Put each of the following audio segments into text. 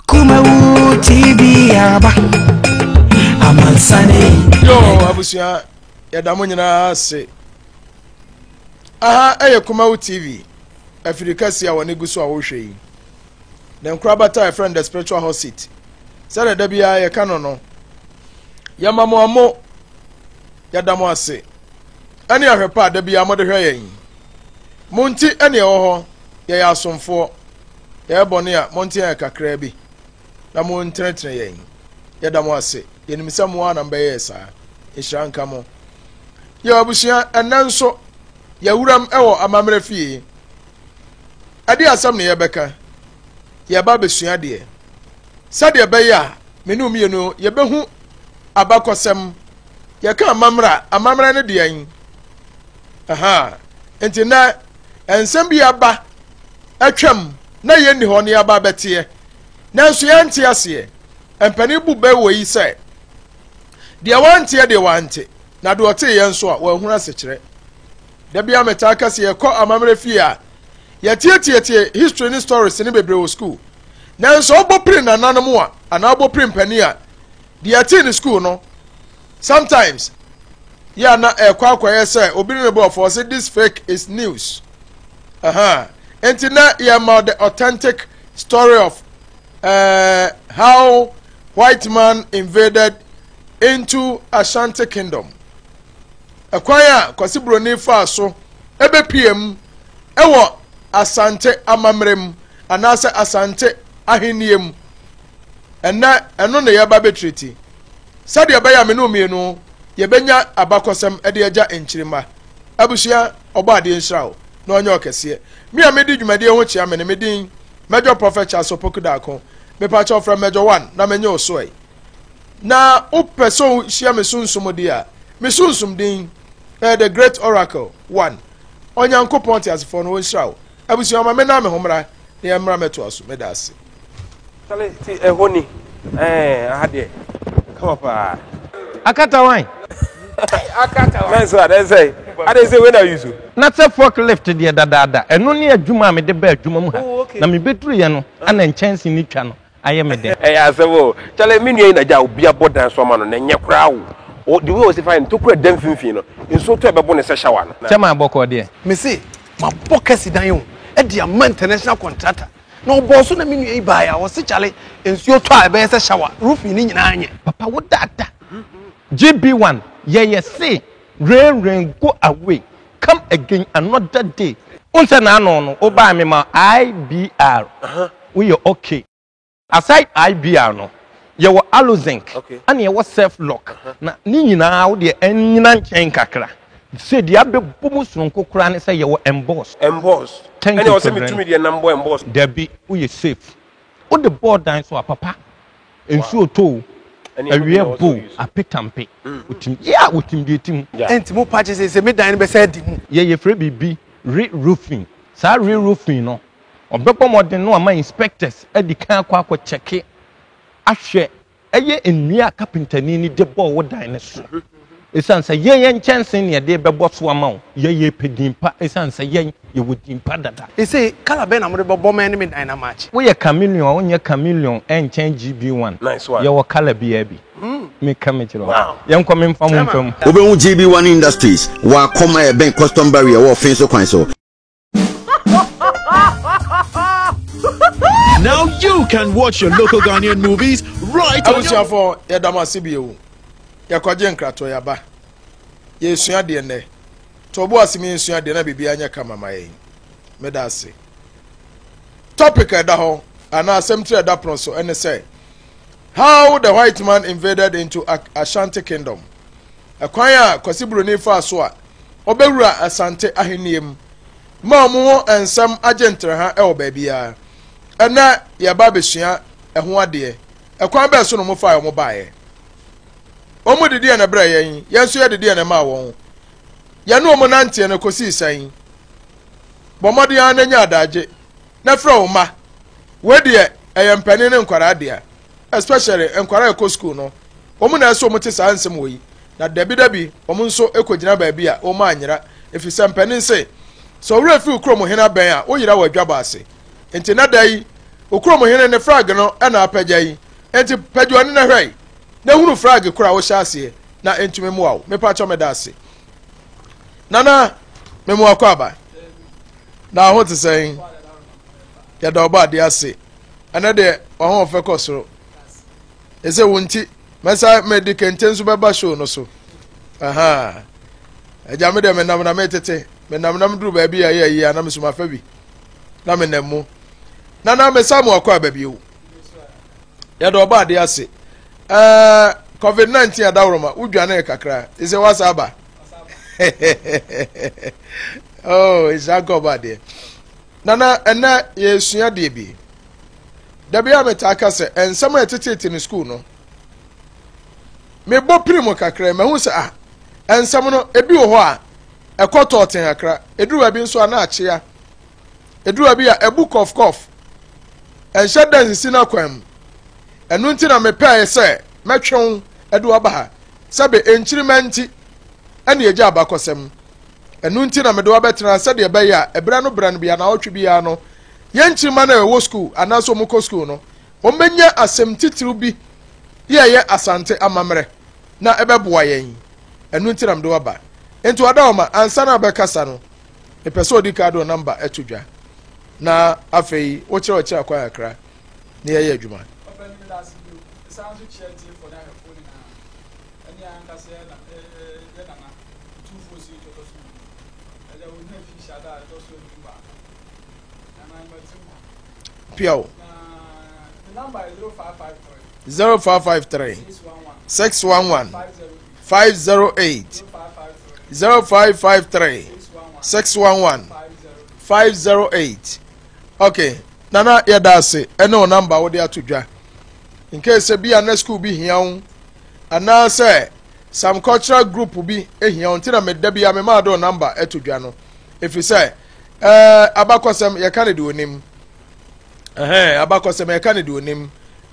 Kumawu TV aba amansane. Yo abusua yɛda mo nyinaa ase. Aha ɛyɛ Kumawu TV afiri kɛse a wɔne gu so a wohwɛ yi. Ne nkorabata a yɛfrɛ no the spiritual hot seat. Sɛdeɛ da biara yɛka no no, yɛma mo amo, yɛda mo ase ɛne ahwɛ pa a da biara mode hwɛ yɛn. Mo nti ɛne ɛwɔ hɔ, yɛyɛ asomfoɔ. Yɛyɛ bɔne a, monte yɛn kakraa bi na montenetene yɛn. Yɛda mo ase. Yɛnim sɛ mo ara na mobɛyɛɛ saa. Nhyira nka mo. Yɛ abusua, ɛnnɛ nso yɛwuram wɔ amammerɛ fie. Ɛde asɛm ne yɛbɛka. Yɛba abɛsua deɛ. Sɛdeɛ ɛbɛyɛ a me ne mmienu yɛbɛhu abakɔsɛm. Yɛka amammerɛ a, amammerɛ ne deɛn? Aha. Nti nnɛ, nsɛm bi aba atwam na yɛnni hɔ na yɛaba abɛteɛ. Nanso yɛnte aseɛ. Mpanin bu bɛ wɔ yi sɛ, deɛ wanteɛ deɛ wante, na deɛ ɔteeɛ nso a wanhunu asekyerɛ. Da bi a metaa ka sɛ yɛkɔ amammerɛ fie a, yɛtietietie history ne stories ne bebree wɔ school. Nanso wobɔ piri nananom a, anaa wobɔ piri mpanin a, deɛ yɛtee ne school no, sometimes yɛ a na ɛkɔ akɔyɛ sɛ obi ne ne bɔɔfoɔ sɛ this fake is news. Aha. Nti na yɛma the authentic story of how white man invaded into Ashanti Kingdom. Ɛkwan a Kwasi Broni faa so ɛbɛpie mu ɛwɔ Asante amammerɛ mu anaasɛ Asante ahennie mu. Ɛnɛ ɛno na yɛba bɛtiriti. Sɛdeɛ ɛbɛyɛ a me ne mmienu yɛbɛnya abakɔsɛm de agya nkyirimma. Abusua, Ɔbɔadeɛ nhyira wo na ɔnyɛ ɔkɛseɛ. Me a medi dwumadie ho kyea me ne me din Major Prophet Charles Opoku Darko. Mepakyɛw frɛ Major One na menye wo so ɛ. Na wopɛ sɛ wohyia me sunsum deɛ a, me sunsum din ɛyɛ The Great Oracle One. Onyankopɔn teasefoɔ no ɔnhyira wo. Abusua ma me nan me ho mmra na yɛmmra mɛtoa so. Meda ase. Chale ti ɛhɔ ni ɛɛ aha deɛ kama paa. Akata wan? Akata wan. Mɛnso adɛ sɛ adɛ sɛ wei na use. Na sɛ fork lift deɛ dadaada ɛno ne adwuma a mede baa adwuma mu ha na mebɛduruiɛ no ana nkyɛnse no twa no ayɛ me den. Ɛyɛ asɛm o. Chale me nua yi na gya obi abɔ dan so ama no na ɛnyɛ koraa o. O the way ɔsi fa yɛ no tokura da mfimfini no nsuo tɔ ɛbɛbo no sɛ shower no. Kyɛ maa bɔkɔɔ deɛ. Mese mabɔ kɛse dan o de ama international contractor Na ɔbɔɔ so na me nua yi baeɛ a ɔse kyale nsuo tɔ a ɛbɛyɛ sɛ shower, roofing no nyinaa nyɛ. Papa wo dada GB one yɛyɛ se rain rain go away come again another day. Wohu sɛ n'ano no wo baa me ma IBR woyɛ okay. Aside IBR no yɛwɔ Alozinc ɛna yɛwɔ self lock na ne nyinaa wo deɛ ɛnyina nkyɛn kakra sɛ deɛ abɛbɔ mu soronko koraa ne sɛ yɛwɔ emboss. Emboss. Thank Ɛna you ɔsɛ Reverend. metumi deɛ nam bɔ emboss. Dabi woyɛ safe wode bɔɔ dan so a papa nsuo tɔ o Ɛne ɛno bi na awia ɔsɛ bo o ɔuse. apetampe otim yeah otim deɛ ɛtim. Yeah. Ɛnti mo pa kyɛ sɛ sɛ me dan no bɛsɛ adi mu. Yɛ yɛfrɛ biribi re-roofing saa re-roofing no Ɔbɛbɔ mmɔden na wama inspectors adi kan akɔ akɔ kyɛke ahwɛ ɛyɛ nnua a kapentani no de bɔɔ wo dan no so. Esiane sɛ yɛn yɛn nkyɛnse na yɛde bɛbɔ so ama wo, yɛn yɛpɛ din pa esiane sɛ yɛn yɛwɔ din pa dada. Ese colour bɛn na mode bɛbɔ ma ɛne me dan no amatch? Woyɛ chameleon a wonyɛ chameleon ɛnkyɛn GB1. Nice one. Yɛwɔ colour biara bi. Meka mekyerɛ wo. Yɛnkɔ memfa mo mfa mu. Wobɛhu GB1 Industries wɔ Akɔm a ɛbɛn Custom Barrier wɔ Ɔfenso kwan so. Now you can watch your local Ghanaian movies right on your... Abusuafo, yɛda mo ase bio. Yɛkɔgye nkratoɔ yɛaba. Yɛresua deɛ nnɛ. To bo ase yɛnsua deɛ na biribiara nyɛ kama ma yɛn. Meda ase. Topic a ɛda hɔ anaa asɛm tiri a ɛda pono so ɛne sɛ How the white man invaded into Ashanti Kingdom. Ɛkwan a Kwasi Buroni faa so a ɔbɛwura Asante ahennie mu ma wɔn ho nsɛm agye ntraha wɔ baabiara. Ɛnɛ yɛba abɛsua ɛho adeɛ. Ɛkwan bɛɛ so na wɔn faeɛ wɔn baeɛ. Wɔn de deɛ na ɛbrɛ yɛn, yɛn nso yɛde deɛ na ɛmaa wɔn. Yɛne wɔn nanteɛ no kɔsii sɛn? Bɔ mmɔden ara na nya adagye na frɛ wo mma. Wei deɛ ɛyɛ mpanin ne nkwadaa dea. Especially nkwadaa a ɛkɔ school no, wɔn na ɛsɛ wɔn te saa nsɛm wɔ yi. Na dabidabi, wɔn nso kɔgyina baabi a wɔn anyera, ɛfiri sɛ mpanin se, sɛ ɔwerɛ fi wo kurom hene abɛn a, woyera wɔ adwabɔ ase. Enti na da yi, Wo kurom hene ne frag no na apagya yi. Enti pagya w'ani na hwɛ na hunu frag koro a wohyɛ aseɛ na entumi mmoa wo. Mepakyɛw meda ase. Nana, memu akɔ aba. Na ho te sɛn? Yɛda ɔbɔ adeɛ ase. Ɛnɛ deɛ w'ahoɔfɛ kɔ soro. Ɛsɛ wo nti mɛsa mede kente nso bɛba show no so. Aha. Agya me deɛ menam na metete. Menam na meduru baabi a ɛyɛ ayi a na mesoma afa bi. Na menam mu. Nana mesa mu akɔ aba bio. Yɛda ɔbɔ adeɛ ase. Ɛɛ COVID-19 adaworoma wodwane kakra. Ɛsɛ wasa aba. Oh, ɛhyira nka ɔbɔ adeɛ. Nana ɛnɛ yɛsua deɛ bi. Da bi a metaa ka sɛ nsɛm a ɛteteete no sukuu no mebɔ piri mu kakra mahu sɛ ah nsɛm no ebi wɔ hɔ a ɛkɔ tɔɔten kakra eduru baabi nso a na akyea eduru baabi a ɛbu kɔfkɔf ɛnhyɛ da nsisi n'akwan mu ɛno nti na mepɛɛ sɛ mɛtwe wo ɛde waba ha sɛbe nkyirima nti ɛne egya abakɔsɛm ɛno nti na mede wabɛtena sɛdeɛ ɛbɛyɛ a ɛberɛ no berɛ no bia na ɔtwe biara no Yɛn nkyirimma no a ɛwɔ sukuu anaasɛ wɔkɔ sukuu no, wɔbɛnya asɛm titiriw bi yɛ ɛyɛ Asante amammerɛ na ɛbɛboa yɛn. Ɛno nti na mede waba. Nti Ɔdaoma, ansa na wobɛkasa no, mepɛ sɛ ɔdi kan de wo namba to dwa na afei wokyerɛ ɔkyerɛ akwan kakra na yɛyɛ adwuma. Ɔpanin meda ase bio. Mesan nso kyia atiefoɔ ne ahwɛfoɔ nyinaa ɛne yɛn ankasa yɛ nana Otumfoɔ Osei Twɔtɔ so mmienu. Agya Ohia fi hyɛ ada a ɛtɔ so 21. Piaw. 0553 611 508 0553 611 508 okay nana yɛda ase ɛne wo namba wode ato dwa nke sɛ bi a na school bi hia wo anaasɛ some cultural group bi hia wo nti na meda bi a memaa de wo namba ato dwa no ɛfiri sɛ ɛɛ abakɔsɛm yɛka no deɛ onim ɛhɛn abakɔsɛm yɛka no deɛ onim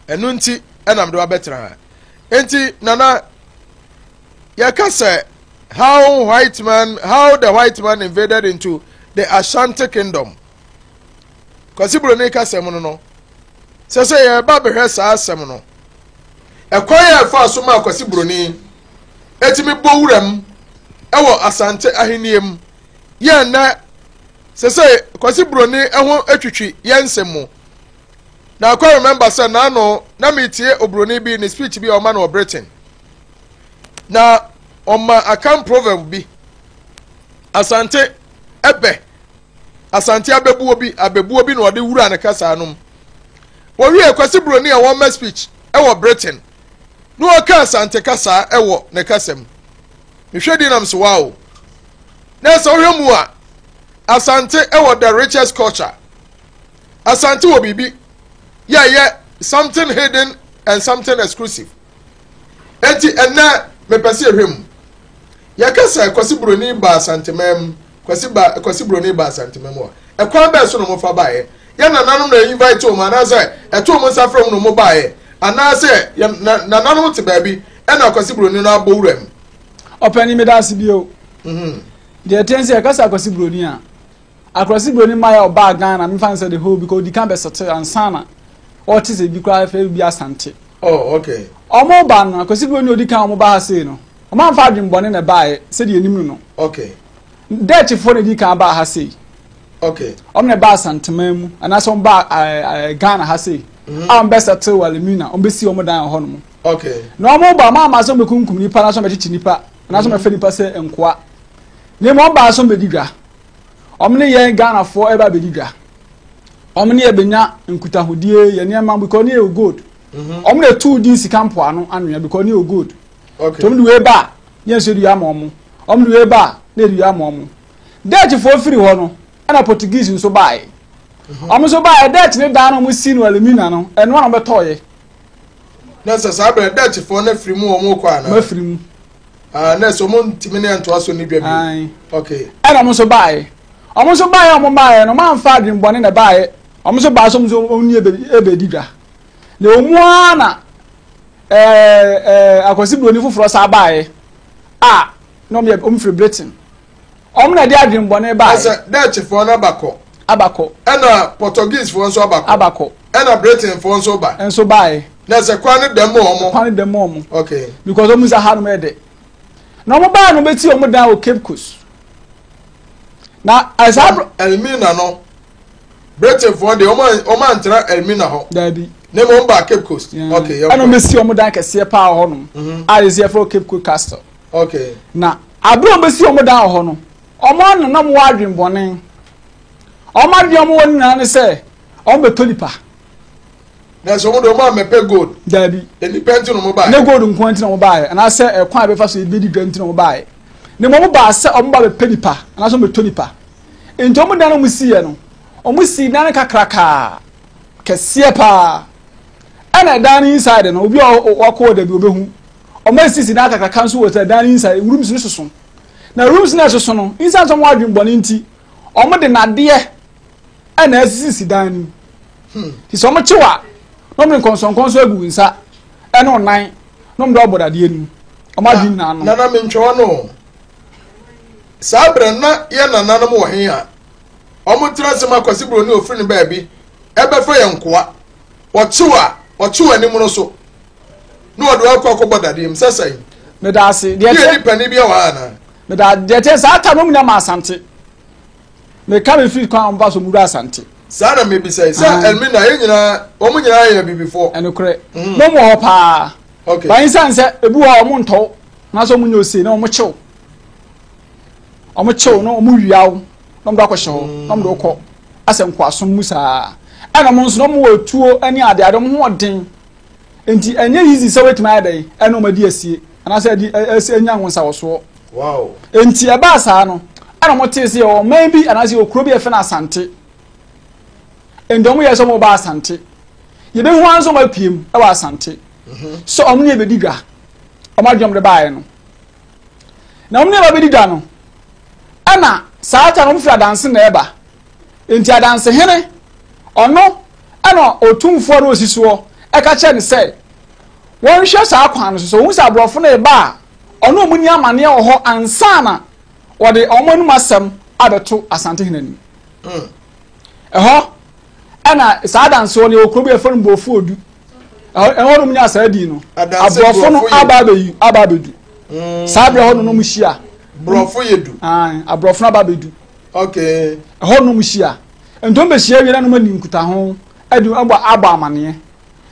ɛno nti ɛna mede wabɛtena ha nti nana yɛka sɛ how white man how the white man invaded into the Ashanti kingdom Kwasi Buroni kasɛm no no sɛ sɛ yɛreba bɛhwɛ saa asɛm no ɛkwan a ɛfa so ma Kwasi Buroni ɛtumi bɔ wuram ɛwɔ Asante ahenni mu yɛn nnɛ sese Kwasi Broni ho atwitwi yɛn nsɛm mu. Na akɔ remember sɛ n'ano na metie obroni bi ne speech bi a ɔma no wɔ Britain. Na ɔma Akan proverb bi. Asante ɛbɛ Asante abɛbuo bi abɛbuo bi na ɔde wura ne kasa no mu. Wɔwie Kwasi Broni a wɔma speech ɛwɔ Britain na ɔka Asante kasa ɛwɔ ne kasa mu. Mehwɛ di nam so wow. Na sɛ wohwɛ mu a, Asante wɔ the richest culture. Asante wɔ biribi yɛ yɛ something hidden and something exclusive. Enti ɛnɛ mepɛ sɛ yɛhwɛ mu. Yɛka sɛ Kwasi Buroni ba Asanteman mu, Kwasi ba Kwasi Buroni ba Asanteman mu a, ɛkwan bɛn so na wɔfa baeɛ? Yɛn nananom na invite wɔn anaasɛ ɛto wɔn nsa frɛ wɔn na wɔn baeɛ anaasɛ yɛn nananom te baabi ɛna Kwasi Buroni no abɔ wura mu. Ɔpɛni meda ase bio. Mhm. Deɛ ɛteɛ sɛ yɛka sɛ Akwasi Buroni a, Akwasi Buroni mmaeɛ a ɔbaa Ghana mefa no sɛ the whole because ɔdi kan bɛsɛte ansa na ɔte sɛ bi koraa fɛ bi Asante. Oh, okay. Ɔmo ba no Akwasi Buroni ɔdi kan ɔmo ba ha sei no, ɔmo amfa adwembɔne na ɛbaeɛ sɛdeɛ yɛnim no no. Okay. Dutchfoɔ na ɛdi kan baa ha sei. Okay. Ɔmo na ɛbaa Asanteman mu anaasɛ ɔmo baa ɛɛ Ghana ha sei. Mm -hmm. A ɔmo bɛsɛte wɔ Alimina, ɔmo bɛsi ɔmo dan wɔ hɔ nom. Okay. Na wɔn ba wɔn ama sɛ wɔbɛkunkum nipa anaasɛ wɔbɛkyekye nipa anaasɛ wɔbɛfɛ nipa sɛ nkoa. Na mmom wɔn baa sɛ wɔbɛdi dwa. Wɔn ne yɛn Ghanafoɔ ɛba abɛdi dwa. Wɔn ne yɛbɛnya nkutahodie yɛ nneɛma because ne yɛ gold. Mhm. Wɔn na etu di sika mpoano anwea because ne yɛ gold. Okay. Wɔn de wei ba yɛn nso de ama wɔn. Wɔn de wei ba na yɛde ama wɔn. Dutchfoɔ firi hɔ no ɛna Portuguese nso baeɛ. Mhm. Wɔn nso baeɛ Dutch ne dan no wɔn si no Elmina no ɛno na wɔbɛtɔɔyɛ. na sɛ saa bɛrɛ dutchfoɔ no afiri mu wɔn kɔ anaa. wɔn afiri mu. aa na sɛ wɔn ntumi ne ntoa so ne dwa bi. okay. ɛna wɔn nso baeɛ wɔn nso baeɛ wɔn baeɛ no wɔn amfa adwembɔne na baeɛ wɔn nso baeɛ so wɔn nso wɔn ni ebedi dwa na wɔn mu ara na ɛɛ ɛɛ akwasi buroni foforɔ saa baeɛ a na wɔn yɛ wɔn firi britain wɔn na ɛde adwembɔne baeɛ. ɛsɛ dutchfoɔ no abakɔ. Abakɔ. Ɛna Portuguese foɔ nso abakɔ. Abakɔ. Ɛna Britain foɔ nso ba. Nso baeɛ. Na sɛ kwan no dɛm wɔn. Kwan no dɛm wɔn. Okay. Because wɔn nsa ha nom yɛ dɛ. Na wɔn baa no bɛti wɔn dan wɔ Cape Coast. Na ɛsaa. Elmina no Britain foɔ deɛ wɔn antena Elmina hɔ. Daabi. Ne mu wɔn baa Cape Coast. Yeah. Okay. Ɛna wɔn bɛsi wɔn dan kɛseɛ paa wɔ hɔ nom. Mhm. A yɛsi yɛfrɛ Cape Coast Castle. Okay. Na abere wɔn bɛsi wɔn dan wɔ hɔ no wɔn ano na wɔn wɔ adwenbɔne. Wɔn adwene wɔn wɔ nyinaa ne sɛ wɔn bɛtɔ nipa. Na sɛ wɔn de wɔn amɛpɛ gold. Daabi. Nipa nti na wɔn baayɛ. Ne gold nko nti na wɔn baayɛ anaasɛ ɛkwan a bɛfa so ebi di dwa nti na wɔn baayɛ. Ne mu wɔn baa sɛ wɔn ba bɛpɛ nipa anaasɛ wɔn bɛtɔ nipa. Nti wɔn dan na wɔn si yɛ no wɔn si dan kakrakaa kɛseɛ paa. Ɛna ɛdan no inside no obi a wakɔ wɔ dabi obehu. Wɔn asisi dan kakraka nso wɔ sɛ dan no inside rooms no soso. Na rooms no ɛsoso no inside sɛ wɔn adwene bɔne nti wɔn de nadeɛ ɛna asisisi dan no mu. Hmm. Nti sɛ wɔn kyew a, na wɔn de nkɔnsɔnkɔnsɔn agu wɔn nsa ɛne wɔn nan na wɔn de ɔbɔ dadeɛ no mu. Wɔn adwene nyinaa no. Nana mentwɛwa no. Saa berɛ na yɛ nananom wɔ he a wɔn tena ase ma Kwasi Buroni ofiri ne baabi ɛbɛfa yɛn nkoa. Wɔkyew a, wɔkyew anim no so na wɔde wakɔ akɔbɔ dadeɛ mu sɛ sɛn. Meda ase. Deɛ kyɛ. Yɛ nipa ni bi wɔ ha anaa? Meda deɛ kyɛ saa ta no mu nya ma asante. Meka me firi kwan a wɔfa so wura Asante. Saa na mebisa yi sɛ Elmina yɛn nyinaa wɔn nyinaa yɛ abibifoɔ. Ɛnokorɛ. Mm. Na wɔn wɔ hɔ paa. Okay. Bayin san sɛ ebi wɔ hɔ a wɔn ntɔw anaasɛ wɔn nyɛ ose na wɔn kyew. Wɔn kyew na wɔn wia wo na wɔn de akɔhyɛ hɔ na wɔn de kɔ asɛ nkoasom mu saa. Ɛna wɔn nso na wɔn wɔ tuo ne ade ade wɔn ho ɔden. Nti ɛnyɛ easy sɛ wɔatumi ayɛ dɛ ɛna wɔn adi asie anaasɛ adi ɛsi anya nwonsawɔsoɔ. Wow. Enti ɛbaa saa no, ɛna wɔtee sɛ yɛwɔ ɔman bi anaasɛ yɛwɔ kuro bi a yɛfrɛ no Asante. Enti wɔyɛɛ sɛ wɔba Asante. Yɛbɛhu ara nso wɔn apue mu wɔ Asante. Mhm. Sɛ wɔn ne yɛbɛdi dwa. Wɔn adwene wɔn de baeɛ no. Na wɔn ne yɛba bɛdi dwa no, ɛna saa ta no wɔn firi Adanse na ɛba. Enti Adanse hene, ɔno ɛna otumfoɔ no osi soɔ ɛka kyerɛ no sɛ wɔnhwɛ saa kwan no so sɛ wɔn sɛ aborɔfo no reba a ɔne wɔn nni amaneɛ wɔ hɔ ansa na wɔde wɔn anum asɛm abɛto Asantehene anim. Hmm. Ɛhɔ ɛna saa adanseɛ no yɛwɔ kuro bi yɛfrɛ no Mborɔfo Odu. Ɛhɔ nom nya saa din no. Aborɔfo no aba abɛyi aba abɛdu. Hmm. Saa berɛ hɔ no nom hyia. Borɔfo yɛ du. Aborɔfo no aba abɛdu. Okay. Ɛhɔ nom hyia. Ntom bɛhyia wie na nom ani nkutaho ɛde abɔ abɔ amaneɛ.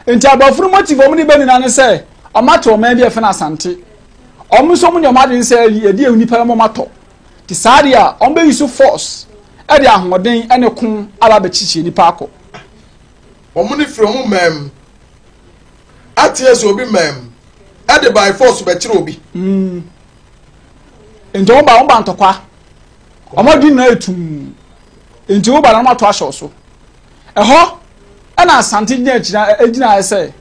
Nti aborɔfo no motive a wɔde ba nyinaa ne sɛ wɔate ɔman bi a yɛfrɛ no Asante. Wɔn nso wɔnyɛ wɔn adwene sɛ yɛde yɛn nipa bɛma wɔatɔ. Nti saa deɛ a wɔbɛyi so force de ahoɔden ne ko aba abɛkyekye nipa akɔ. Wɔn ne firi wɔn man mu ateɛ sɛ obi man mu de by force bɛkyerɛ obi. Mm. Nti wɔn ba wɔn ba ntɔkwa. Wɔn adwene nyinaa yɛ tum. Nti wɔn ba na wɔn ato ahyɛ so. Ɛhɔ ɛna Asante gyina gyina gyinaeɛ sɛ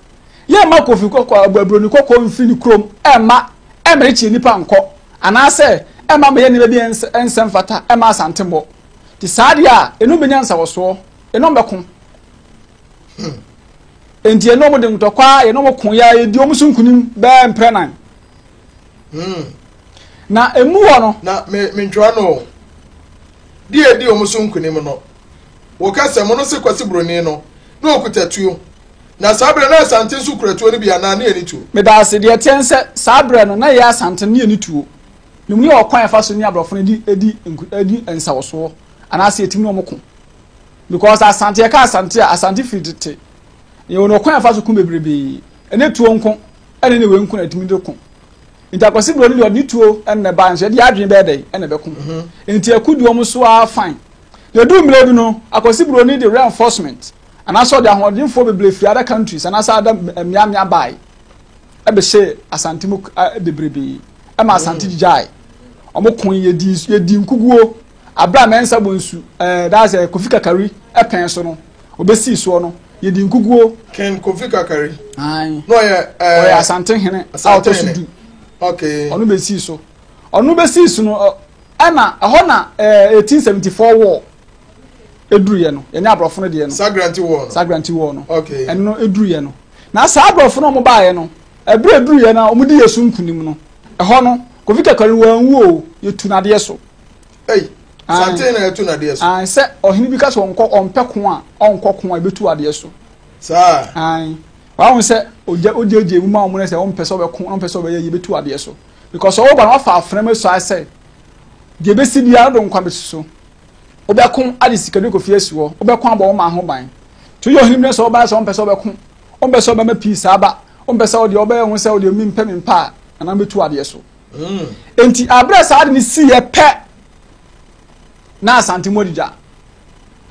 yɛmma Kofi kɔkɔɔ aburoni kɔkɔɔ mfiri ne kurom ɛmma ɛmmɛkyekyere nnipa nkɔ anaasɛ ɛmma mmɛyɛ nneɛma bi ɛnsɛ mfata ɛmma Asante mmɔ te saa deɛ a ɛno bɛnya nsawɔsoɔ ɛno bɛko hmm. nti ɛno ɔmo de ntɔkwa ɛno ɔmo ko yɛ yɛdi ɔmo so nkunim bɛɛ mprɛ nan hmm. na emu wɔ no. Na me mentwerɛ no deɛ ɛdi ɔmo so nkunim no Wɔka sɛ, Mono se Kwasi Broni no, na ɔkuta tuo. Na saa berɛ na Asante nso kura tuo no bi anaa? Ne yɛnni tuo. Medaase, deɛ ɛteɛ ne sɛ, saa berɛ no, na yɛn Asante no, ne yɛnni tuo. Na mmom ne yɛwɔ kwan a yɛfa so ne aborɔfo no di, di, di nsawɔsoɔ, anaasɛ yɛtumi ne wɔn ko. Because Asante, yɛka Asante a, Asante firi tete. Yɛwɔ no ɔkwan a yɛfa so ko bebrebee. Ɛnyɛ tuo nko, ɛne ne wei nko na yɛtumi de ko. Nti Akwasi Broni deɛ ɔde ne tuo na ɛbaeɛ nso, yɛde yɛn adwene bɛyɛ dɛn na ɛbɛko. Mhm. Nti ɛko di wɔn so ara fine. Na eduu mmerɛ bi no, Akwasi Broni de reinforcement anaasɛ ɔde ahoɔdenfoɔ bebree firi other countries anaasɛ other mmeammea bae ɛbɛhyɛɛ Asante mu bebrebee ɛma Asante mm. gyigyae. Wɔn ko yɛdi yɛdi nkuguo abere a Mensah Bonsu ɛɛ that's ɛ Kofi Kakari ɛpɛn so no obesii soɔ no yɛdi nkuguo. Ken Kofi Kakari. Ayi. Na ɔyɛ ɛɛ ɔyɛ Asante hene a ɔtɔ so du. Okay. Ɔno besii so ɔno besii so no. Ɛna ɛhɔ na ɛɛ 1874 war eduruyɛ no yɛne aborɔfo no deɛ no. Sagranti war no. Sagranti war no. Okay. Ɛno no eduruyɛ no na saa aborɔfo no wɔn baayɛ no ɛbere eduruyɛ no a wɔn di yɛ so nkunim no ɛhɔ no Kofi Kakari wɔn anwu o yɛtu n'adeɛ so. Ɛyi. Santehene na ɛto n'adeɛ so. Ae, sɛ ɔhene bi ka sɛ ɔnkɔ ɔmpɛ ko a, ɔnkɔ ko a, ɛbɛtu adeɛ so. Saa. Ae. Wahu sɛ ogya ogyegye mu ma wɔn sɛ ɔmpɛ sɛ ɔbɛko, ɔmpɛ sɛ ɔbɛyɛ yi, ɛbɛtu adeɛ so. Because ɔwɔ ba no wafa afena mu asua sɛ deɛ ɛbɛsi biara no de nkwa bɛsi so. Wobɛko ade sikaduro kɔfi asi hɔ, wobɛko abɔ wo man ho ban. Nti woyɛ ɔhene bi na sɛ ɔba sɛ ɔmpɛ sɛ ɔbɛko, ɔmpɛ sɛ ɔbɛma peace aba, ɔmpɛ sɛ ɔdeɛ ɔbɛyɛ ho sɛ ɔdeɛ mempɛ mempɛ a, nana bɛtu adeɛ so. Mm. Enti abere saa ade no siiɛ pɛ na Asante mu adigya.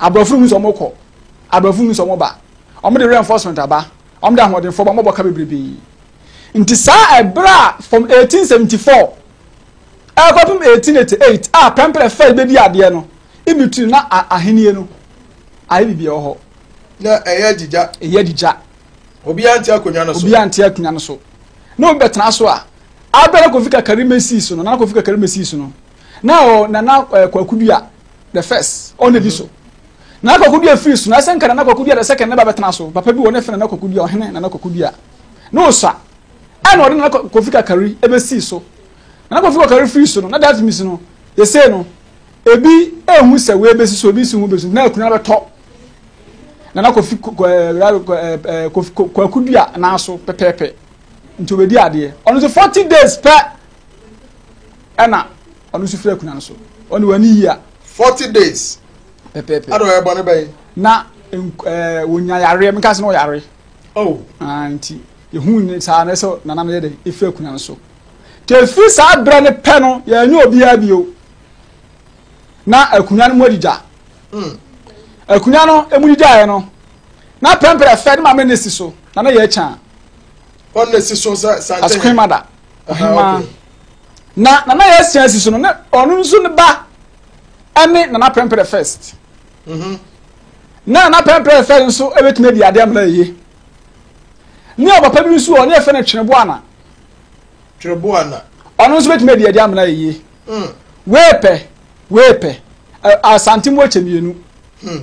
Aborɔfo no hu sɛ wɔkɔ, aborɔfo hu sɛ wɔba. Wɔde reinforcement aba, wɔde ahoɔdenfoɔ ba, wɔbɔ ka bebrebe. Nti saa ɛberɛ a from 1874 ɛkɔpem 1888 a Prempeh fɛ bɛdi adeɛ no, in between na ahennie no ayɛ biribi wɔ hɔ. Na ɛyɛ agyigya. Ɛyɛ agyigya. Obiara nte akonnwa no so. Obiara nte akonnwa no so. Na obi bɛtena so a, Aber a Kofi Kakari mesii so no, Nana Kofi Kakari mesii so no, na ɔwɔ Nana eh, Kwaku Dua the first, ɔno na di so. Nana Kwaku Dua firi so, na ɛsɛ nka Nana Kwaku Dua the second ne ba bɛtena so. Papa bi wɔ ne fɛ Nana Kwaku Dua, ɔhene Nana Kwaku Dua. Na ɔsua. Ɛna ɔde Nana Kofi Kakari ebesii so. Nana Kofi Kakari firi so no, na that means no, yɛsei no, ebi ehu sɛ wei besi so, ebi si ho besi so, na akonnwa bɛtɔ Nana Kofi eh, eh, Kofi Kwaku Dua nan so pɛpɛɛpɛ. Nti obedi adeɛ. Ɔno nso 40 days pɛ ɛna ɔno nso firi akonnwa no so. Ɔno wani yi a. 40 days. Pɛpɛɛpɛ. Ada ɔyɛ bɔne bɛn? Na ɛɛ wonya yareɛ meka sɛ na ɔyare. Oh. Ah, nti ehu ne saa na ɛsɛ nana no yɛ dɛ efiri akonnwa no so. Nti efiri saa berɛ no pɛ no yɛnyɛ obiara bio. Na akonnwa no mu adigya. Mm. Akonnwa no emu digyaeɛ no na pɛmpɛrɛ fɛ ne maame ne si so na na yɛ kyan. Ɔno na si so sɛ sante. As queen mother. Ɔhemaa. Na nana yɛ asia si so no ne ɔno nso ne ba ɛne nana pɛmpɛrɛ first. Mm-hmm. Na nana pɛmpɛrɛ first nso ebetumi adi adeɛ amena yie. Ne ɔpapa bi nso wɔ ne yɛfɛ no tweneboana. Tweneboana. Ɔno nso betumi adi adeɛ amena yie. Mm. Wei pɛ wei pɛ asante mu akyɛ mmienu. Hmm.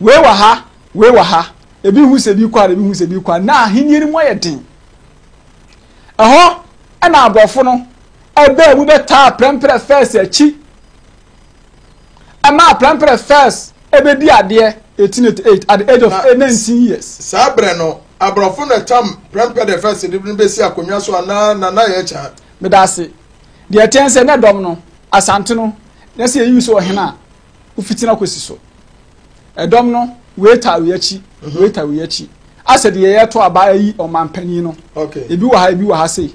Wei wɔ ha wei wɔ ha. Ebi hu sɛ ebi kɔ a, ebi hu sɛ ebi kɔ a, na ahenni no mu ayɛ den. Ɛhɔ na aborɔfo no ɛbaa mu bɛtaa prɛmprɛ fɛs akyi. Ɛmaa prɛmprɛ fɛs ɛbɛdi adeɛ 1888 at the age of 19 years. Saa berɛ no, aborɔfo na ɛtam prɛmprɛ de fɛs de no bɛsi akonnwa so anaa Nana Yɛkya? Meda ase. Deɛ ɛteɛ sɛ na dɔm no, Asante no, na sɛ yɛyi sɛ ɔhene a, wofiti no akɔsi so. Ɛdɔm no, wei taa wei akyi, mhm. wei taa wei akyi. Asɛ deɛ yɛto aba ayi ɔmanpanin no. Ebi wɔ ha, ebi wɔ ha sei.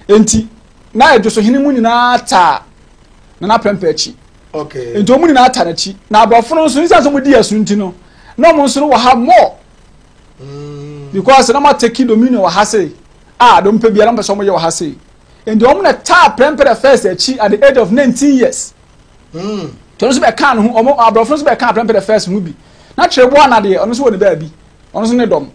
Enti, na adwosohene mu nyinaa taa Nana Prempeh akyi. Nti wɔn nyinaa taa n'akyi. Na aborɔfo no nso, nsa sɛ wɔn di ɛso nti no, na wɔn nso no wɔ ha more. Mm. Because na wɔn ateki dominion wɔ ha sei. A, deɛ wɔn pɛ biara wɔn pɛ sɛ wɔn yɛ wɔ ha sei. Nti wɔn na taa Prempeh the first akyi at the age of 19 years. Hmm. Nti ɔno nso bɛkaa ne ho, ɔmo aborɔfo nso bɛkaa Prempeh the first ho bi. Na Kyereboa na deɛ ɔno nso wɔ ne baabi, ɔno nso ne dɔm.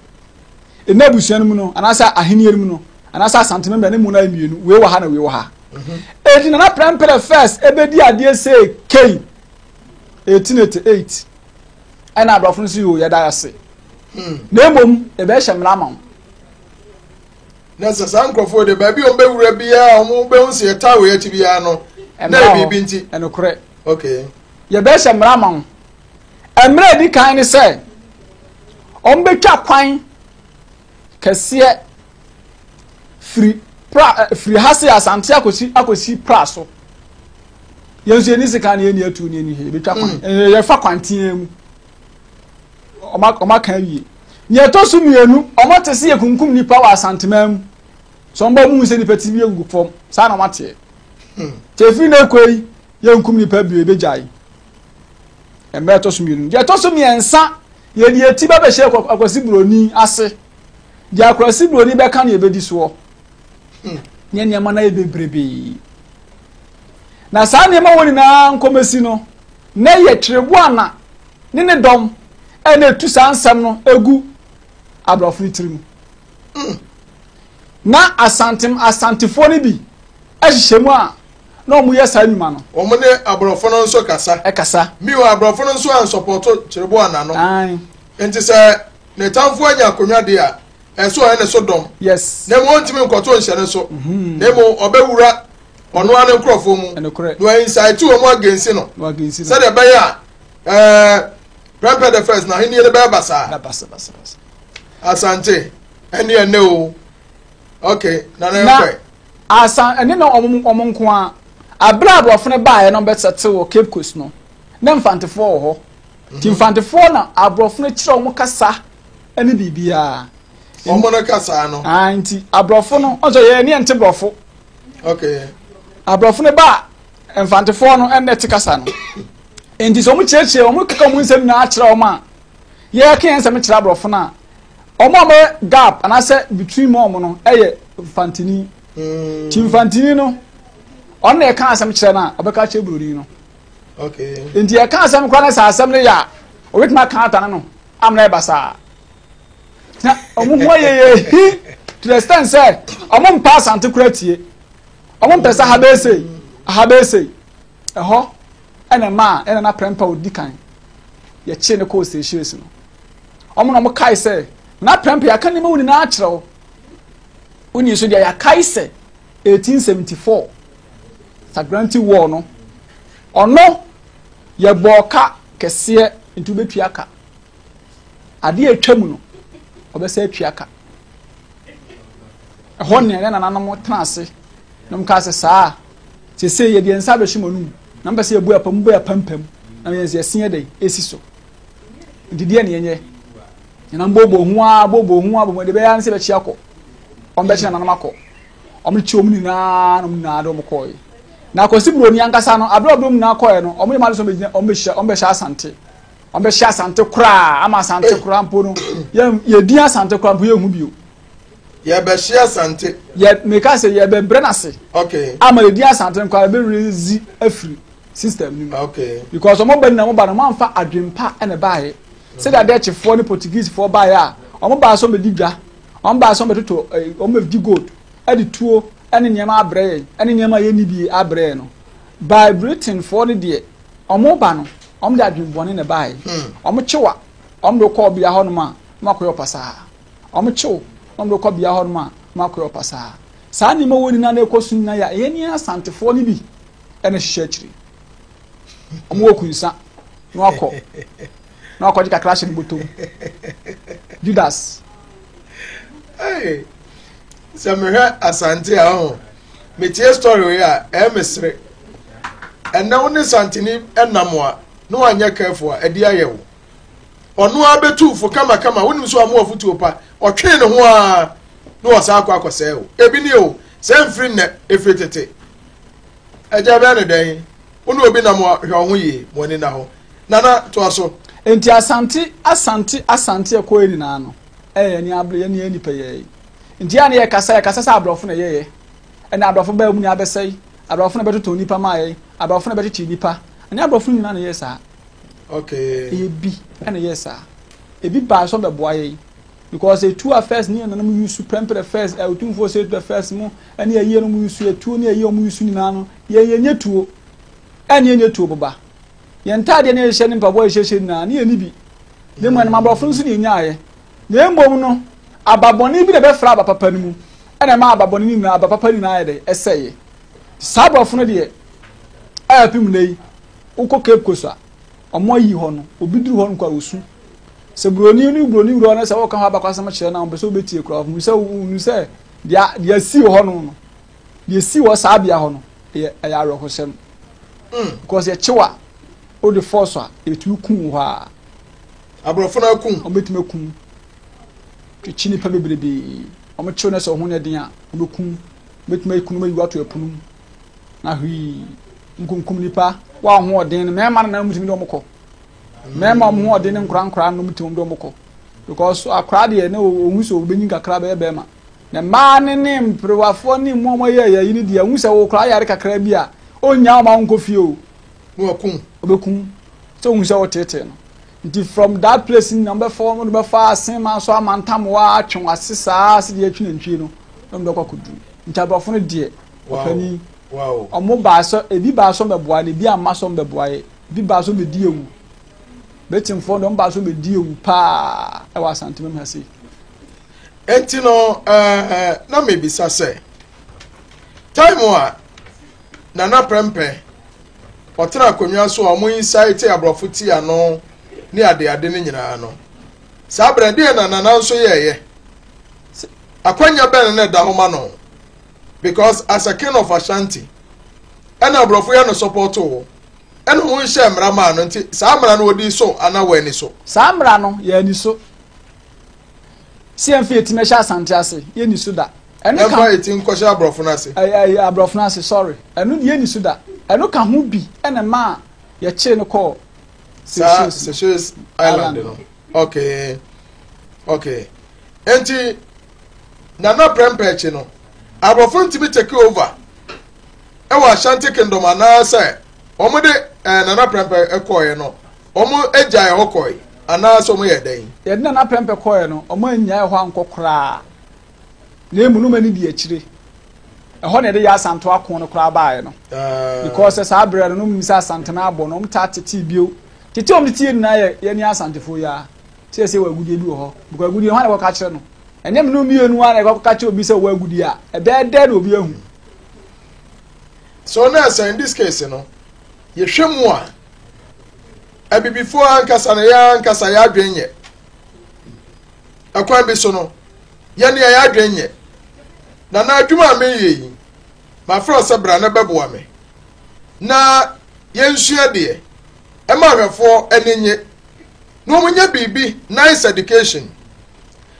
Ɛnna abusua no mu no, anaasɛ ahenni no mu no, anaasɛ Asante mɛmɛ ne mu no ayɛ mmienu, wei wɔ ha na wei wɔ ha. Mhm. Eti Nana Prempeh the first ebedi adeɛ sɛ kei 1888 ɛna aborɔfo no nso yi o yɛda ase. Hmm. Na mmom yɛbɛhyɛ mmara ama wo. Na sɛ saa nkurɔfoɔ de baabi a wɔbɛwura biara a wɔbɛhu sɛ yɛtaa wei akyi biara no na yɛ biribi nti. Ɛnokorɛ. Okay. Yɛbɛhyɛ mmara ama wo. Mmerɛ a ɛdi kan ne sɛ wɔbɛtwa kwan kɛseɛ firi pra eh, firi ha se Asante akɔsi akɔsi pra so. Yɛn nso yɛni sika ne yɛni atuo ne yɛni hwee yɛbɛtwa kwan. Mm. Yɛfa kwan teaa mu. Wɔn aka awie. Nea ɛtɔ so mmienu, wɔate sɛ yɛkunkum nnipa wɔ Asanteman mu. Sɛ wɔn ba mu sɛ nnipa ti bi agugu fam, saa na wɔateɛ. Hmm. Te efiri na ekɔ yi, yɛnkum nnipa bio, yɛbɛgyae. Mmerɛ ɛtɔ so mmienu. Deɛ ɛtɔ so mmiɛnsa, yɛde eti ba bɛhyɛ akwasi buroni ase. Deɛ akwasi buroni bɛka no yɛbɛdi soɔ. Hmm. Ne nneɛma no ayɛ bebrebee. Na saa nneɛma wɔ nyinaa nkɔmɛsi no, na yɛ twerɛboana ne ne dɔm na etu saa nsɛm no egu aborɔfo no tirim. Mm. Na asantem asantefoɔ no bi hyehyɛ mu a na wɔn yɛ saa nnwuma no. Wɔn ne aborɔfo no nso kasa. Ɛkasa. Mi wɔ aborɔfo no nso ansɔpɔto Kyereboa no. Ae. Nti sɛ ne tamfo anya akonnwa de a, ɛso ɔyɛ ne so dɔm. Yes. Na mmom ɔntumi nkɔto nhyɛ ne so. Mhm. Na mmom ɔbɛwura. Ɔno ara ne nkurɔfoɔ mu. Ɛnokorɛ. Na wɔincite wɔn against no. Na wɔagainst no. Sɛdeɛ ɛbɛyɛ a ɛɛ Prempeh the first n'ahennie no bɛyɛ basaa. Na basa basa basa. Asante ɛne ɛnɛ o. Okay, nana Na yɛnkɔɛ. asan ɛne na wɔn wɔn nko ara. Abere a aborɔfo no baeɛ na wɔbɛsɛte wɔ Cape Coast no, na mfantefoɔ wɔ hɔ. Nti mfantefoɔ na aborɔfo no kyerɛ wɔn kasa ne biribiara. Wɔn no kasa no. Ah, nti aborɔfo no, ɔsɛ yɛn ani nte borɔfo. Okay. Aborɔfo no ba a, mfantefoɔ no ɛna ɛte kasa no. Nti sɛ wɔn kyerɛkyerɛ, wɔn keka wɔn nsɛm nyinaa kyerɛ wɔn a, yɛka yɛn nsɛm kyerɛ aborɔfo no a, wɔn a wɔyɛ gap anaasɛ between wɔn no ɛyɛ mfantini. Nti mfantini no, ɔno na yɛka asɛm kyerɛ no a, ɔbɛka kyerɛ buroni no. Okay. Nti yɛka asɛm koraa na sɛ asɛm no yɛ a, ɔbɛtumi aka atane no amena yɛ basaa. Na wɔn ho ayɛ yɛ hi to the extent sɛ wɔn mpa asante koraa tie. Wɔn mpɛ sɛ aha bɛyɛ sei, aha bɛyɛ sei. Ɛhɔ ɛna ɛma a ɛna na prɛmpa odi kan yɛkyee no kɔɔ Seychelles no. Wɔn na wɔn kae sɛ na prɛmpa yɛaka nneɛma wo nyinaa akyerɛ wo. Wonni so deɛ yɛakae sɛ 1874 Sagranti War no ɔno yɛbɔɔ ka kɛseɛ nti wobɛtua ka. Adeɛ a atwa mu no ɔbɛsɛ atua ka. Ɛhɔ nea yɛn nananom tena ase na wɔn kaa sɛ saa sese yɛde yɛn nsa abɛhyɛ mu anum na mpɛ sɛ yɛbu apam bɔ apampam na yɛn yɛse yɛ dɛn esi so nti deɛ ne yɛnyɛ yɛnam bobo ho a bobo ho a bobo de bɛyɛ ne sɛ bɛkyi akɔ wɔn bɛkyi nananom akɔ wɔn kyi wɔn nyinaa na wɔn nyinaa de wɔn kɔɔe na akwasi buroni ankasa no abere a wɔn nyinaa kɔɔe no wɔn yɛ wɔn ade sɛ wɔn bɛgyina wɔn bɛhyɛ wɔn bɛhyɛ asante wɔn bɛhyɛ asante koraa ama asante koraa mpo no yɛn yɛdin asante koraa mpo yɛn hu bio. Yɛbɛhye asante. Yɛ meka sɛ yɛbɛbrɛ n'ase. Okay. Ama yɛdin asante no koraa yɛbɛrezi afiri system no mu. Okay. Because wɔn ba nyinaa wɔn ba no wɔn amfa adwempa ɛna baayɛ. Sɛdeɛ adɛkyefoɔ ne Portuguesefoɔ baayɛ a wɔn baa sɛ wɔn bɛdi dwa, wɔn baa sɛ wɔn bɛtotɔ ɛɛ wɔn bɛdi gold ɛde tuo ɛne nneɛma abrɛ yɛn ɛne nneɛma a yɛnni bi abrɛ yɛn no. By Britainfoɔ no deɛ wɔn ba no wɔn de adwembɔne na ɛbaayɛ. Wɔn kyewa wɔn de kɔ ɔbea hɔnom a wɔn akɔyɛ ɔpasaa. Wɔn kyew na wɔn de kɔ bea hɔnom a wɔn akɔyɛ ɔpasaa. Saa nneɛma wɔ nyinaa na ɛkɔ so nyinaa yɛ ɛyɛ ne asantefoɔ no bi ɛna hyehyɛ akyire. Wɔn wɔ kunsa na wakɔ na wakɔgye kakra ahyɛ ne bɔtɔm. Judas. Hey, sɛ mehwɛ asante a ɔho metie story wei a ɛyɛ mesere. Ɛnɛ wo ne santini ɛnam a na wanyɛ careful a ɛde ayɛ wo. Ɔno ara bɛtu fo kamakama wonim sɛ ɔmo afotuo pa ɔtwee ne ho ara na ɔsan akɔ akɔsɛe o. Ebi ni o sɛ mfiri nnɛ efiri tete. Agya bɛyɛ ne dɛn? Wo ne obi nam a hwɛ wo ho yie ma w'ani nna hɔ. Nana toa so. Enti Asante Asante Asante ɛkɔɛ nyinaa no ɛyɛ yɛn ani abere yɛn ne yɛn nipa yɛɛ nti yɛn a ne yɛ kasa yɛ kasa sɛ aborɔfo na ɛyɛyɛ ɛna aborɔfo baa mu na abɛsɛe aborɔfo na bɛtotɔn nipa maa yɛn aborɔfo na bɛkyekyere nipa ɛnyɛ aborɔfo nyinaa na ɛyɛ saa okay ɛyɛ bi ɛna ɛyɛ saa ebi baa so bɛboa yɛn because etu a first ne yɛn nanom yusu prɛmprɛ first ɛ otumfoɔ sɛ etu first mu ɛne ɛyie no mu yusu etuo ne ɛyie wɔn yusu nyinaa no yɛn yɛn nyɛ tuo ɛne yɛn nyɛ tuo boba yɛn ntaadeɛ ne yɛhyɛ ne mpaboa yɛhyɛhyɛ nyinaa ne yɛn ni bi ne mu ɛnum aborɔfo nso ne yɛnyaayɛ na mmom no aba bɔne bi na ɛbɛfra aba papa no mu ɛna ɛma aba bɔne no nyinaa aba papa nyinaa yɛ dɛ ɛsɛeɛ saa aborɔfo no deɛ ɛyɛ pem nnɛ yi wokɔ Cape Coast a wɔn ayi hɔ no obi duru hɔ no kɔ a osu sɛ buroni ne buroni wura no sɛ wɔka hɔ abakwasɛm kyerɛ no a wɔpɛ sɛ wobɛtie koraa wɔhu sɛ wɔhu sɛ deɛ deɛ asi wɔ hɔ no no deɛ si wɔ saa bea hɔ no ɛyɛ ɛyɛ awerɛhosɛm mm. because yɛkyew a wode force a yɛtumi kum wɔ hɔ a aborɔfo no akum wɔbɛtumi akum twekyi nipa bebrebe wɔn kyew no sɛ ɔho nyɛ den a wɔbɛkum wɔbɛtumi akum no ayi wato ɛpono mu na hwii nkunkum nipa wɔ ahoɔden no mmarima no na wɔtumi de wɔn kɔ mmarima wɔn hoɔden ne nkora nkora no wɔtumi de wɔn kɔ because akora deɛ ne ohun sɛ obenyin kakra bɛyɛ bɛrima na mmaa ne ne mperewafoɔ ne mu a wɔyɛ yɛ yi ne deɛ ohun sɛ wɔkora ayare kakra bi a onnya wɔn a wɔnkɔ fie o wɔkum ɔbɛkum sɛ ohun sɛ wɔteetee no nti from that place nyina wɔbɛfa wɔn de bɛfa asen ma so ama ntamoa atwe wɔn ase saa ase deɛ atwi nantwie no na wɔn de kɔ akɔduru nti aborɔfo no deɛ ɔpanin wɔn baa sɛ ebi baa sɛ wɔbɛboa no ebi amma sɛ wɔbɛboa yɛ ebi baa sɛ wɔbɛdi ewu betimfoɔ deɛ wɔn baa sɛ wɔbɛdi ewu paa ɛwɔ Asante mu ha sei. Enti no ɛɛ na mebisa sɛ time a. Nana Prɛmpɛ ɔtena akonnwa so a wɔn incite aborɔfo ti ano ne adeade no nyinaa no, saa berɛ deɛ na Nana nso yɛɛyɛ? Akwanya bɛn na ɛda hɔ ma no? Because as a king of Ashanti, ɛna aborɔfo yɛ no support wo, ɛna wɔn nhyɛ mmara maa no nti saa mmara no wɔdi so anaa wɔn ani so? Saa mmara no yɛ ani so. Sɛ yɛmfa yɛn ti mɛhyɛ Asante ase, yɛnni so da. Ɛno ka. Yɛmfa yɛn ti nkɔhyɛ aborɔfo no ase. Ɛɛ aborɔfo no ase, sorry. Ɛno deɛ yɛnni so da. Ɛno ka ho bi ɛna ɛmaa yɛkyee no kɔɔ Saa Seychelles Island no. Okay. Okay. Enti Nana Prempeh akyi no, aborɔfo ntumi take over ɛwɔ Ashanti Kingdom anaasɛ wɔn de ɛɛ Nana Prempeh kɔɔɛ no, wɔn gyae hɔ kɔe anaasɛ wɔn yɛ dɛn? Yɛde Nana Prempeh kɔɔɛ no, wɔn annyae hɔ ankɔ koraa. Na emu no wɔn ani di akyire. Ɛhɔ na yɛde yɛ Asantew ako no koraa baeɛ no. Ah. Because sɛ saa berɛ no, na wɔn nim sɛ Asanteme abɔ no, wɔn taa tetee bio. Tete wɔn tete yɛ nyinaa yɛ yɛne Asantefoɔ yi ara. Sɛ yɛsɛ wɔ agudie bi wɔ hɔ. Because agudie hwan na ɛkɔka kyerɛ no? Ɛnyɛ me ne mmienu ara na ɛkɔka kyerɛ obi sɛ ɔwɔ agudie a, ɛbɛyɛ dɛn na obi ahu? So na sɛ in this case no, yɛhwɛ mu a, abibifoɔ ankasa no yɛn ankasa yɛn adwene nyɛ. Ɛkwan bi so no, yɛn deɛ yɛn adwene nyɛ. Na na adwuma a meyɛ yi, mafrɛ wo sɛ bra na bɛboa me. Na yɛnsua deɛ ɛma ahwɛfoɔ ani nye na wɔnyɛ biribi nice education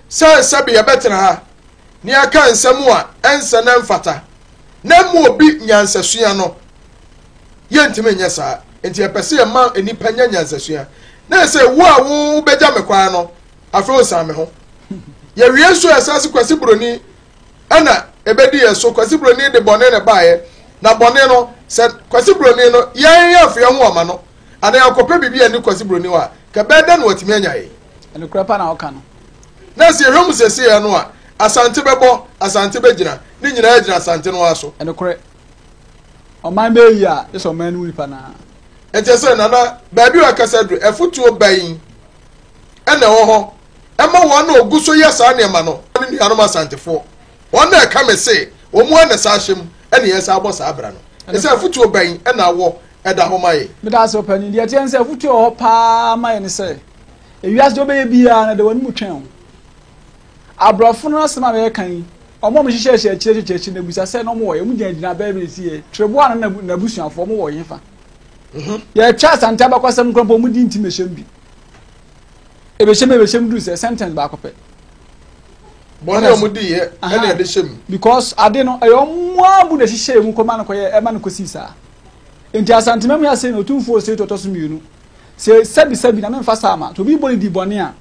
sɛ sɛbi yɛbɛtena ha na yɛaka nsɛm a ɛnsɛ na ɛmfata na ɛma obi nyansasua no yɛntumi nyɛ saa nti yɛpɛ sɛ yɛma nnipa nya nyansasua na ɛsɛ wo a wobɛgya me kwan no afei osan me ho yɛwie nso ɛsɛ se Kwasi Buroni ɛna ɛbɛdi yɛn so. Kwasi Buroni de bɔne na ɛbaeɛ na bɔne no sɛ Kwasi Buroni no yɛn yɛn afei ho ama no anaa yɛakɔpɛ biribi a ɛne Kwasi Buroni hɔ a kɛbɛɛ dɛ na watumi anya yɛn. Ɛnokorɛ pa na ɔka no. Na sɛ yɛhwɛ mu sɛsieɛ no a Asante bɛbɔ, Asante bɛgyina, ne nyinaa gyina Asante no ara so. Ɛnokorɛ. Ɔman bɛyɛ yie a, gye sɛ ɔman no mu nipa no ara. Ɛnkyɛ sɛ Nana, baabi a ɔkasa duru, afutuo bɛn ɛna ɛwɔ hɔ ɛma wɔn a ɔgu so yɛ saa nneɛma no ne nuanom Asantefoɔ? Wɔn na ɛka me se wɔn ara na saa hyɛ mu ɛna yɛn san bɔ saa bra no. Ɛsɛ afutuo bɛn ɛna awɔ ɛda hɔ ma yɛn? Meda ase ɔpanin. Deɛ ɛteɛ ne sɛ afutuo wɔ hɔ paa ma yɛn ne sɛ, ewiase deɛ wobɛyɛ biara no, ɛda w'anim twɛn wo. Aborɔfo no asɛm a mɛka yi, wɔn a wɔhyehyɛhyɛ akyire hyehyɛ akyire no abisa sɛ na wɔn wɔ yɛ, wɔn gyinagyina bɛyɛ bɛyɛ si yɛ, Treboa no n'abusuafoɔ wɔn wɔ hefa? Mhm. Yɛtwa Asante abakɔsɛm koraa mpo wɔn di nti mehyɛm bi. Ebehyɛm ebehyɛm duru sɛ sentence baako pɛ. Bɔne a wɔn di yɛ ɛna ɛde hyɛ mu. Because ade no ɛyɛ wɔn abu na ɛhyehyɛ emu kɔ ma no kɔyɛ ɛma no kɔsi saa. Nti Asante mamu ase na Otumfoɔ Osei tɔtɔ so mmienu. Sɛ sɛbi sɛbi na memfa saa ma, sɛ obi bɔ ne di bɔne a,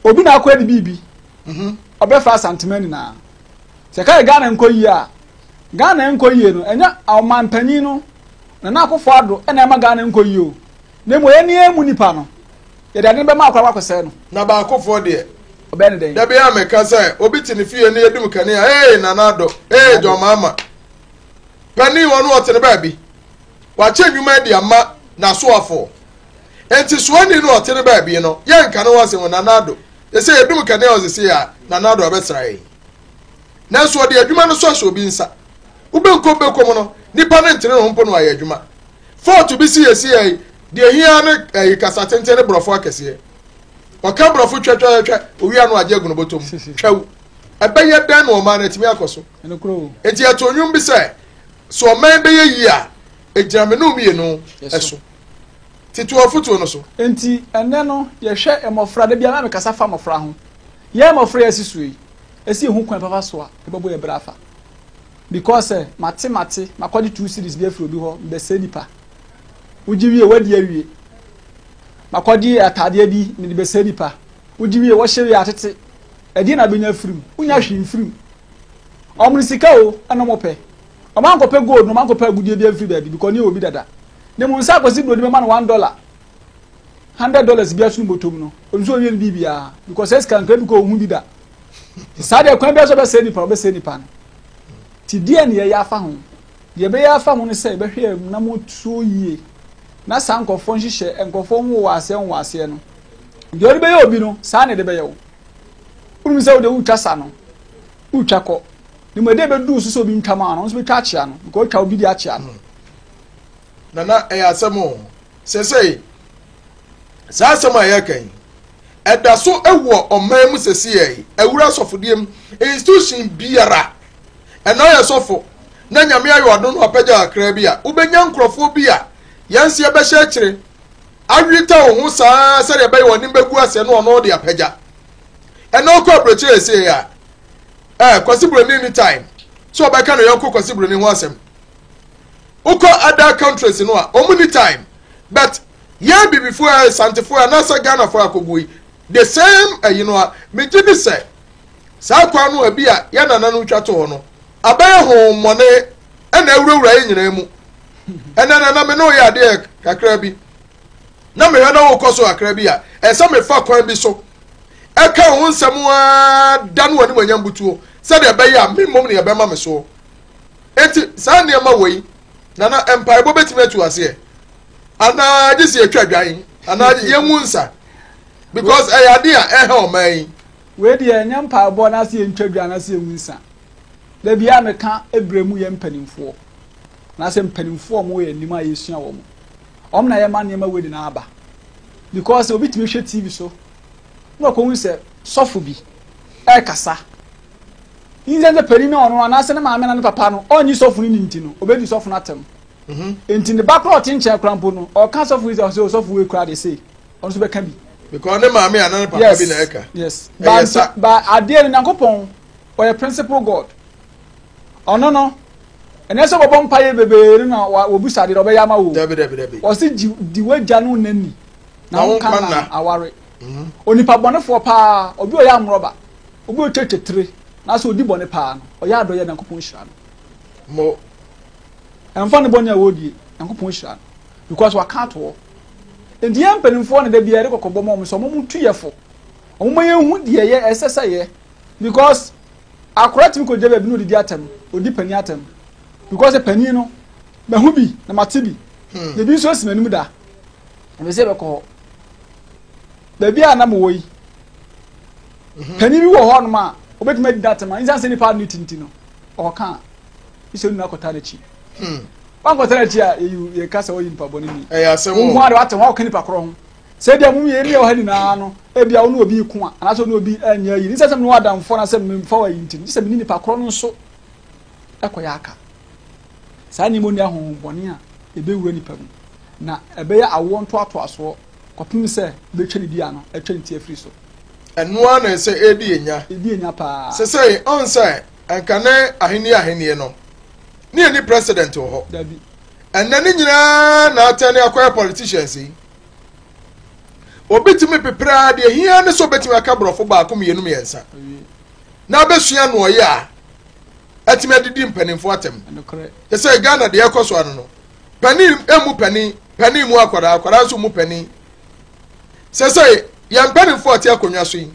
obi na akɔ adi biribi mhm. ɔbɛfa Asantema nyinaa sɛ ɛka yɛ Ghana nkɔ yie a Ghana nkɔ yie no ɛnyɛ ɔmanpanyin no Nana Akufo Addo ɛna ɛma Ghana nkɔ yie o na mmom yɛn ne mu nipa no yɛde ade no bɛma akora wakɔsɛe no. Na baakofoɔ deɛ ɔbɛyɛ ne dɛn? Dabi a meka sɛ obi te ne fie ne yɛdum kanea ee Nana Addo ee John Mahama panin wɔn ɔte ne baabi wakyɛ nnwuma adi ama n'asoafoɔ Enti soani no a ɔte ne baabi no, yɛnka ne ho asɛm o, Nana Addo. Ɛsɛ yɛdum kanea wɔ sese a, Nana Addo abɛsra yɛn. Nanso ɔde adwuma no so ahyɛ obi nsa. Wobɛnkɔ bɛkɔ mu no, nipa no ntene ne ho mpo na wayɛ adwuma. Fɔɔto bi si yɛsi yɛ deɛ hia ne ɛyi kasa tenten ne borɔfo akɛseɛ. Ɔka borɔfo twɛtwɛtwɛ, owia no agye agu no bɔtɔ mu. Twɛw. Ɛbɛyɛ dɛn na ɔman no atumi akɔ so? Enti yɛto nnwom bi sɛ, sɛ ɔman bɛyɛ yie a, ɛgyina me ne wo mmienu so. Tete afotuo no so. Enti ɛnnɛ no, yɛhwɛ mmɔfra, da biara na mekasa fa mmɔfra ho. Yɛn mmɔfra yi a yɛasi so yi, ɛsɛ yɛhu kwan papa so a yɛbɛbɔ yɛn bra afa. Because sɛ mate mate, makɔgye two cedis bi afiri obi hɔ, mebɛsɛe nipa. Wogye wie, wadi awie. Makɔgye ataadeɛ bi, mede bɛsɛe nipa. Wogye wie, wɔhyɛ wie atete. Ɛdeɛ na bɛnya afiri mu? Wonya hwee mfiri mu. Wɔn no sika o, ɛna wɔpɛ. Wɔn ankɔpɛ gold no, wɔn ankɔpɛ agudeɛ bi amfiri baabi because ne yɛ obi dada. Ne mu nsa akwasi buroni bɛma no $1, $100 bi ato ne bɔtɔm no, ɔno nso ɔwie no biribiara because saa sika nkra bi kɔ ɔhu bi da. Saa deɛ kwan biara so ɔbɛsɛe nipa, ɔbɛsɛe nipa no. Ti deɛ ne yɛyɛ afa ho. Deɛ ɛbɛyɛ afa ho ne sɛ yɛbɛhwɛ yɛn nam tuo yie na saa nkurɔfoɔ nhyehyɛ nkurɔfoɔ ho wɔ aseɛ ho wɔ aseɛ no. Deɛ ɔde bɛyɛ obi no, saa na ɛde bɛyɛ wo. Wonim sɛ wode wotwa sa no, wotwa kɔ. Ne mu ɛdɛ bɛduu so sɛ obi ntwa maa no, ɔno nso bɛtwa akyea no, because ɔtwa obi de akyea no. Nana ɛyɛ asɛm o. Sɛsɛi saa asɛm a yɛka yi ɛda so wɔ ɔman mu sɛsɛi yi, awura asɔfodeɛ mu institution biara ɛna ɔyɛ sɔfo na nyame ayɛ ɔdom na wapagya kakra bi a wobɛnya nkurɔfoɔ bi a yɛn nso yɛbɛhyɛ akyire aweta wo ho saa sɛdeɛ ɛbɛyɛ wɔn anim bɛgu aseɛ na ɔno de apagya ɛna ɔkɔ aburokyire ɛsɛ a ɛɛ kwasi buroni ni time so ɔbɛka no yɔnko kwasi buroni ho asɛm wokɔ other countries no a wɔn ni time but yɛn bibifoɔ a santefoɔ anaasɛ ghanafoɔ akɔgu yi the same ɛyi no a megye di sɛ saa kwan no a bi a yɛn nana no twa to hɔ no abɛyɛ honhommɔne ɛna awurawura yɛn nyinaa mu ɛna nana me ne ɔyɛ adeɛ kakra bi na mehwɛ na wokɔ so kakra bi a ɛsɛ mefa kwan bi so ɛka ho nsɛm ara da no anim anyam butuo sɛdeɛ ɛbɛyɛ a me mmom ne ɛbɛma me soɔ enti saa nneɛma wɔ yi nana mpaebɔ bɛtumi atu aseɛ anaa gye sɛ yɛtwa dwan anaa yɛngu nsa because ɛyɛ ade a ɛha ɔman yi Wei deɛ ɛnyɛ mpaebɔ anaasɛ yɛntwa dwa anaasɛ yɛngu nsa. Da biara meka brɛ mu yɛ mpanimfoɔ anaasɛ mpanimfoɔ a wɔwɔ yɛn anim a yɛsua wɔn. Wɔn na yɛma nneɛma wei nyinaa aba. Because obi tumi hwɛ TV so na ɔkɔhu sɛ sɔfo bi ɛrekasa. Nyinsɛn sɛ panin na ɔno anaasɛ ne maame na ne papa no ɔnyi sɔfo no ni nti no ɔbɛdi sɔfo no atɛm. Mhm. Nti ne ba koraa ɔte nkyɛn koraa mpo no ɔka sɔfo yi sɛ ɔsɛ sɔfo wei koraa de sei. ɔno nso bɛka bi. because ne maame anaa ne papa bi na ɛka. yes ɛyɛ sa ba adeɛ no nyankopɔn ɔyɛ principle god ɔno no ɛnɛ sɛ wɔbɔ mpa yɛ bebree no na wɔbusa adeɛ ɔbɛyɛ ama wo. dabi dabi dabi. ɔsi gyi di wagya no n'ani na wo nka na aware mhm. onipa bɔnefoɔ paa obi ɔyɛ amorɔba obi ɔtwa tire na sɛ ɔdi bɔne paa no ɔyɛ adɔyɛ nyankopɔn hyira no. mo ɛnfa ne bɔne a wɔredie nyankopɔn hyira no because waka ato hɔ. Nti yɛn mpanimfoɔ na da biara yɛde kɔkɔbɔ ma wɔn sɛ wɔn tu yɛ fo. Wɔn ma yɛn hu deɛ yɛ ɛsɛ sɛ yɛ because akora tumi kɔ gya baabi na odidi atɛm, odi panin atɛm because panin no mahu bi na mate bi. Hmm. Na ebi nso esi m'anim da. Ɛmɛ sɛ ɛbɛkɔ hɔ. Baabi a na mowɔ yi, mhm. panin bi wɔ hɔ nom a obetumi adi n'atɛm a nsan sɛ nipa ne ti nti no ɔka a isɛ nuna akɔta n'akyi. Hmm. Wankɔtena akyi a yɛyi yɛka sɛ ɔyɛ nipa bɔne ni. Ɛyɛ asɛm o. Wo nko ara de wate ho akɔka nipa korɔ ho. Sɛ ebia mo yɛ ebia wɔ ha nyinaa no ebia wo ne obi ko a anaasɛ wo ne obi anyɛ ayi. Nsɛ sɛ me ne w'adamfoɔ anaasɛ memfa w'ayi nti no gye sɛ me ne nipa korɔ no nso ɛkɔyɛ aka. Saa nneɛma nni ahonhom bɔne a ɛbɛwura nipa mu na ɛbɛyɛ awoɔ ntoatoasoɔ kɔpem sɛ bɛtwa ne dua no atwa ne ti afiri so. Ɛno ara na ɛsɛ ɛdi enya. Ɛdi enya paa. Sesei ɔn sɛ nka ne ahenni ahenni no ne yɛni president wɔ hɔ Dabi. Ɛnɛ ne nyinaa na atɛn ne akɔyɛ politicians yi. Obi tumi pepere deɛ hia ne sɛ obetumi aka borɔfo baako mmienu mmiɛnsa na abɛsua no ɔyɛ a atumi adidi mpanimfoɔ atɛm. Te sɛ Ghana deɛ ɛkɔ so ano no, panin emu panin, panin mu akwadaa, akwadaa nso mu panin. Sɛ sɛ yɛn mpanimfoɔ ɔte akonnwa so yi,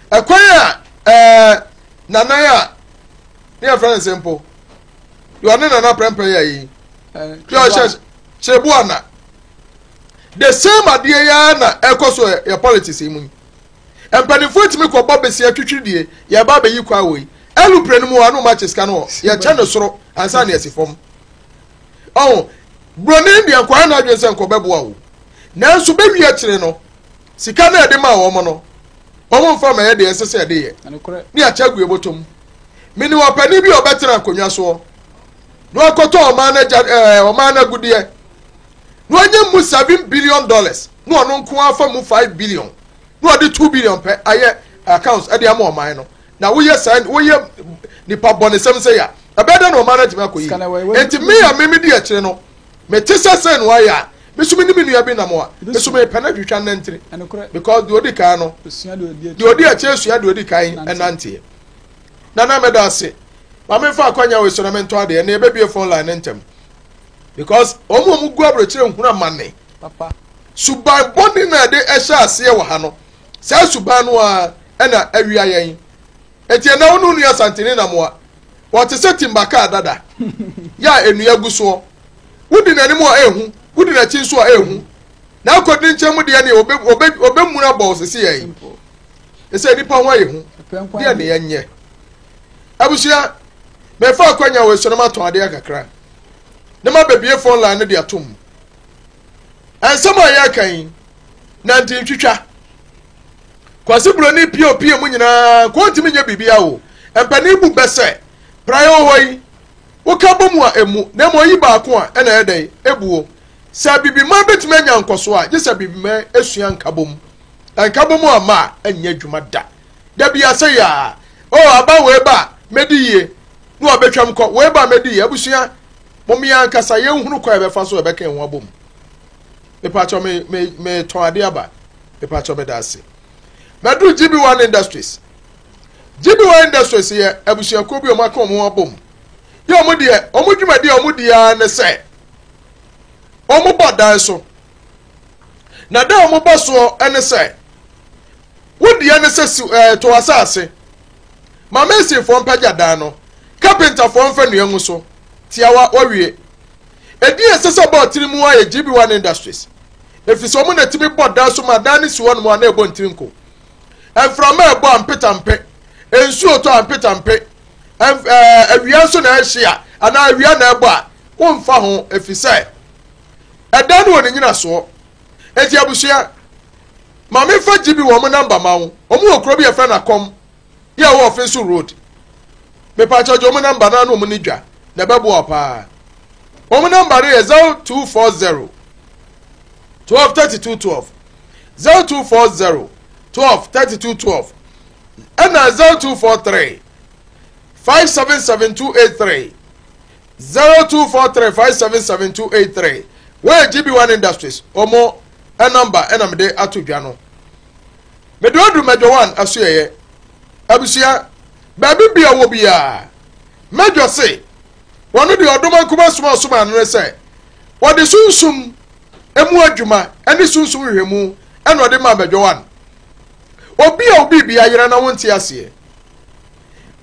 ɛkwan a ɛɛ nanan a ne yɛfrɛ no sɛ mpo deɛ ɔne nana prɛmpɛ yɛ yi deɛ ɔhyɛ kyerɛbu ana the same adeɛ yi ara na ɛkɔ so yɛ politics yi mu yi mpanimfoɔ tumi kɔ bɔ besia twitwi die yɛba abɛyi kɔ awɔ yi ɛlupere no mu ano ma kye sika no wɔ yɛkyɛ no soro ansa na yɛsi fam ɔho buroni deɛ nkɔyɛ n'adwene sɛ nkɔ bɛboa wo nanso bɛwi akyire no sika no yɛde maa wɔn no wɔn mfa ma yɛ deɛ ɛsɛ sɛ yɛde yɛ ne akyɛ agu ebotom mene ɔpanin bi a ɔbɛtena akonnwa soɔ na wakɔtɔ ɔman no agya ɛɛ ɔman no agudeɛ na wanya mu $7 billion na ɔno nko afa mu 5 billion na ɔde 2 billion pɛ ayɛ accounts ɛde ama ɔman no. Na woyɛ saa woyɛ nipa bɔnesɛm sɛ ya ɛbɛyɛ dɛ na ɔman no atumi akɔ yie. Nti me a meme di akyire no mete sɛ sɛ no ayɛ a me so me ne me nua bi nam a me so mepɛ no atwitwa nnantiri because deɛ ɔdi kan no deɛ ɔdi akyire sua deɛ ɔdi kan ɛnanteɛ. Nana mɛda ase ma memfa akwanya wei so na mentɔ adeɛ na yɛbɛbie phone line ne ntɛm because wɔn a wɔn gu aburokyire nhunu amanne suban bɔne na ɛde ɛhyɛ aseɛ wɔ ha no saa suban no a ɛna awia yɛn eti ɛna wo ne nua santene nam a wɔte sɛ timba kaa dada yɛ a nnua gu soɔ wodi n'anim a ehu wodi n'akyi nso a ehu na akɔdi nkyɛn mu deɛ ne obe obe obemuna bɔ sisi yɛn ɛsɛ nipa ho ayɛ hu deɛ ne yɛn nyɛ abusua. Mefa akwanya wɔ so na matɔn adeɛ kakra na mabɛbie phone line no de atom. Nsɛm a yɛreka yi, nante ntwitwa. Kwasi Buroni pie opie mu nyinaa nka ɔntumi nyɛ biribi awo. Mpanin bu bɛ sɛ, praeɛ wɔ hɔ yi, woka bɔ mu a emu, na mmom oyi baako a ɛna ɛyɛ dɛn ebuo. Sɛ Abibiman bɛtumi anya nkɔsoɔ a, gye sɛ Abibiman asua nkabom. Nkabom amma a, ɛnyɛ adwuma da. Da bi ase yɛ a, oh, aba wei ba a, mɛdi yie, na wabɛtwam kɔ, wei ba a mɛdi yie. Abusua, mom yɛn ankasa yɛnhunu kwan a yɛbɛfa so yɛbɛka yɛn ho abom. Mepakyɛ me me metɔn adeɛ aba. Mepakyɛ meda ase. Mɛduru GB1 Industries. GB1 Industries yɛ abusuakuo bi a wɔn aka wɔn ho abom. Yɛ wɔn deɛ, wɔn dwumadi a wɔn di ara ne sɛ wɔn bɔ dan so. Na dan a wɔn bɔ soɔ ne sɛ wo deɛ ne sɛ si ɛɛ to asase. Ma masonfoɔ mpagya dan no, kapentafoɔ mfa nnua ngu so. Tiawa wawie. Edin a ɛsɛ sɛ ɔbɔ tiri mu ayɛ GB1 Industries. Ɛfiri sɛ wɔn na ɛtumi bɔ dan so ma dan no si hɔnom a na ɛbɔ ntiri nko. Mframa a ɛbɔ a mpetampe, nsuo tɔ a mpetampe, awia nso na ɛhye a anaa awia na ɛbɔ a womfa ho ɛfiri sɛ ɛdan no wɔ ne nyinasoɔ. Enti abusua, ma memfa GB wɔn namba ma wo. Wɔn wɔ kuro bi a yɛfrɛ no Akɔm. Yɛ wɔ Ɔfenso Road. Mepakyɛw gye wɔn namba na na wɔn ni dwa na ɛbɛboa wo paa. Wɔn namba no yɛ 0240 12 32 12 0240 12 32 12 ɛna 0243 577283 0243 577283 wɔyɛ GB1 Industries wɔn namba ɛna mede ato dwa no. Mede adu Major One asoɛeɛ. Abusua, baabi bia wɔ biara, Major se, wɔno deɛ ɔdom ankuma soma ɔsoma no ne sɛ, wɔde sunsum emu adwuma ne sunsum nhwehwɛmu ɛna ɔde maa Major One. Obi a obi bi ayera na wonte aseɛ.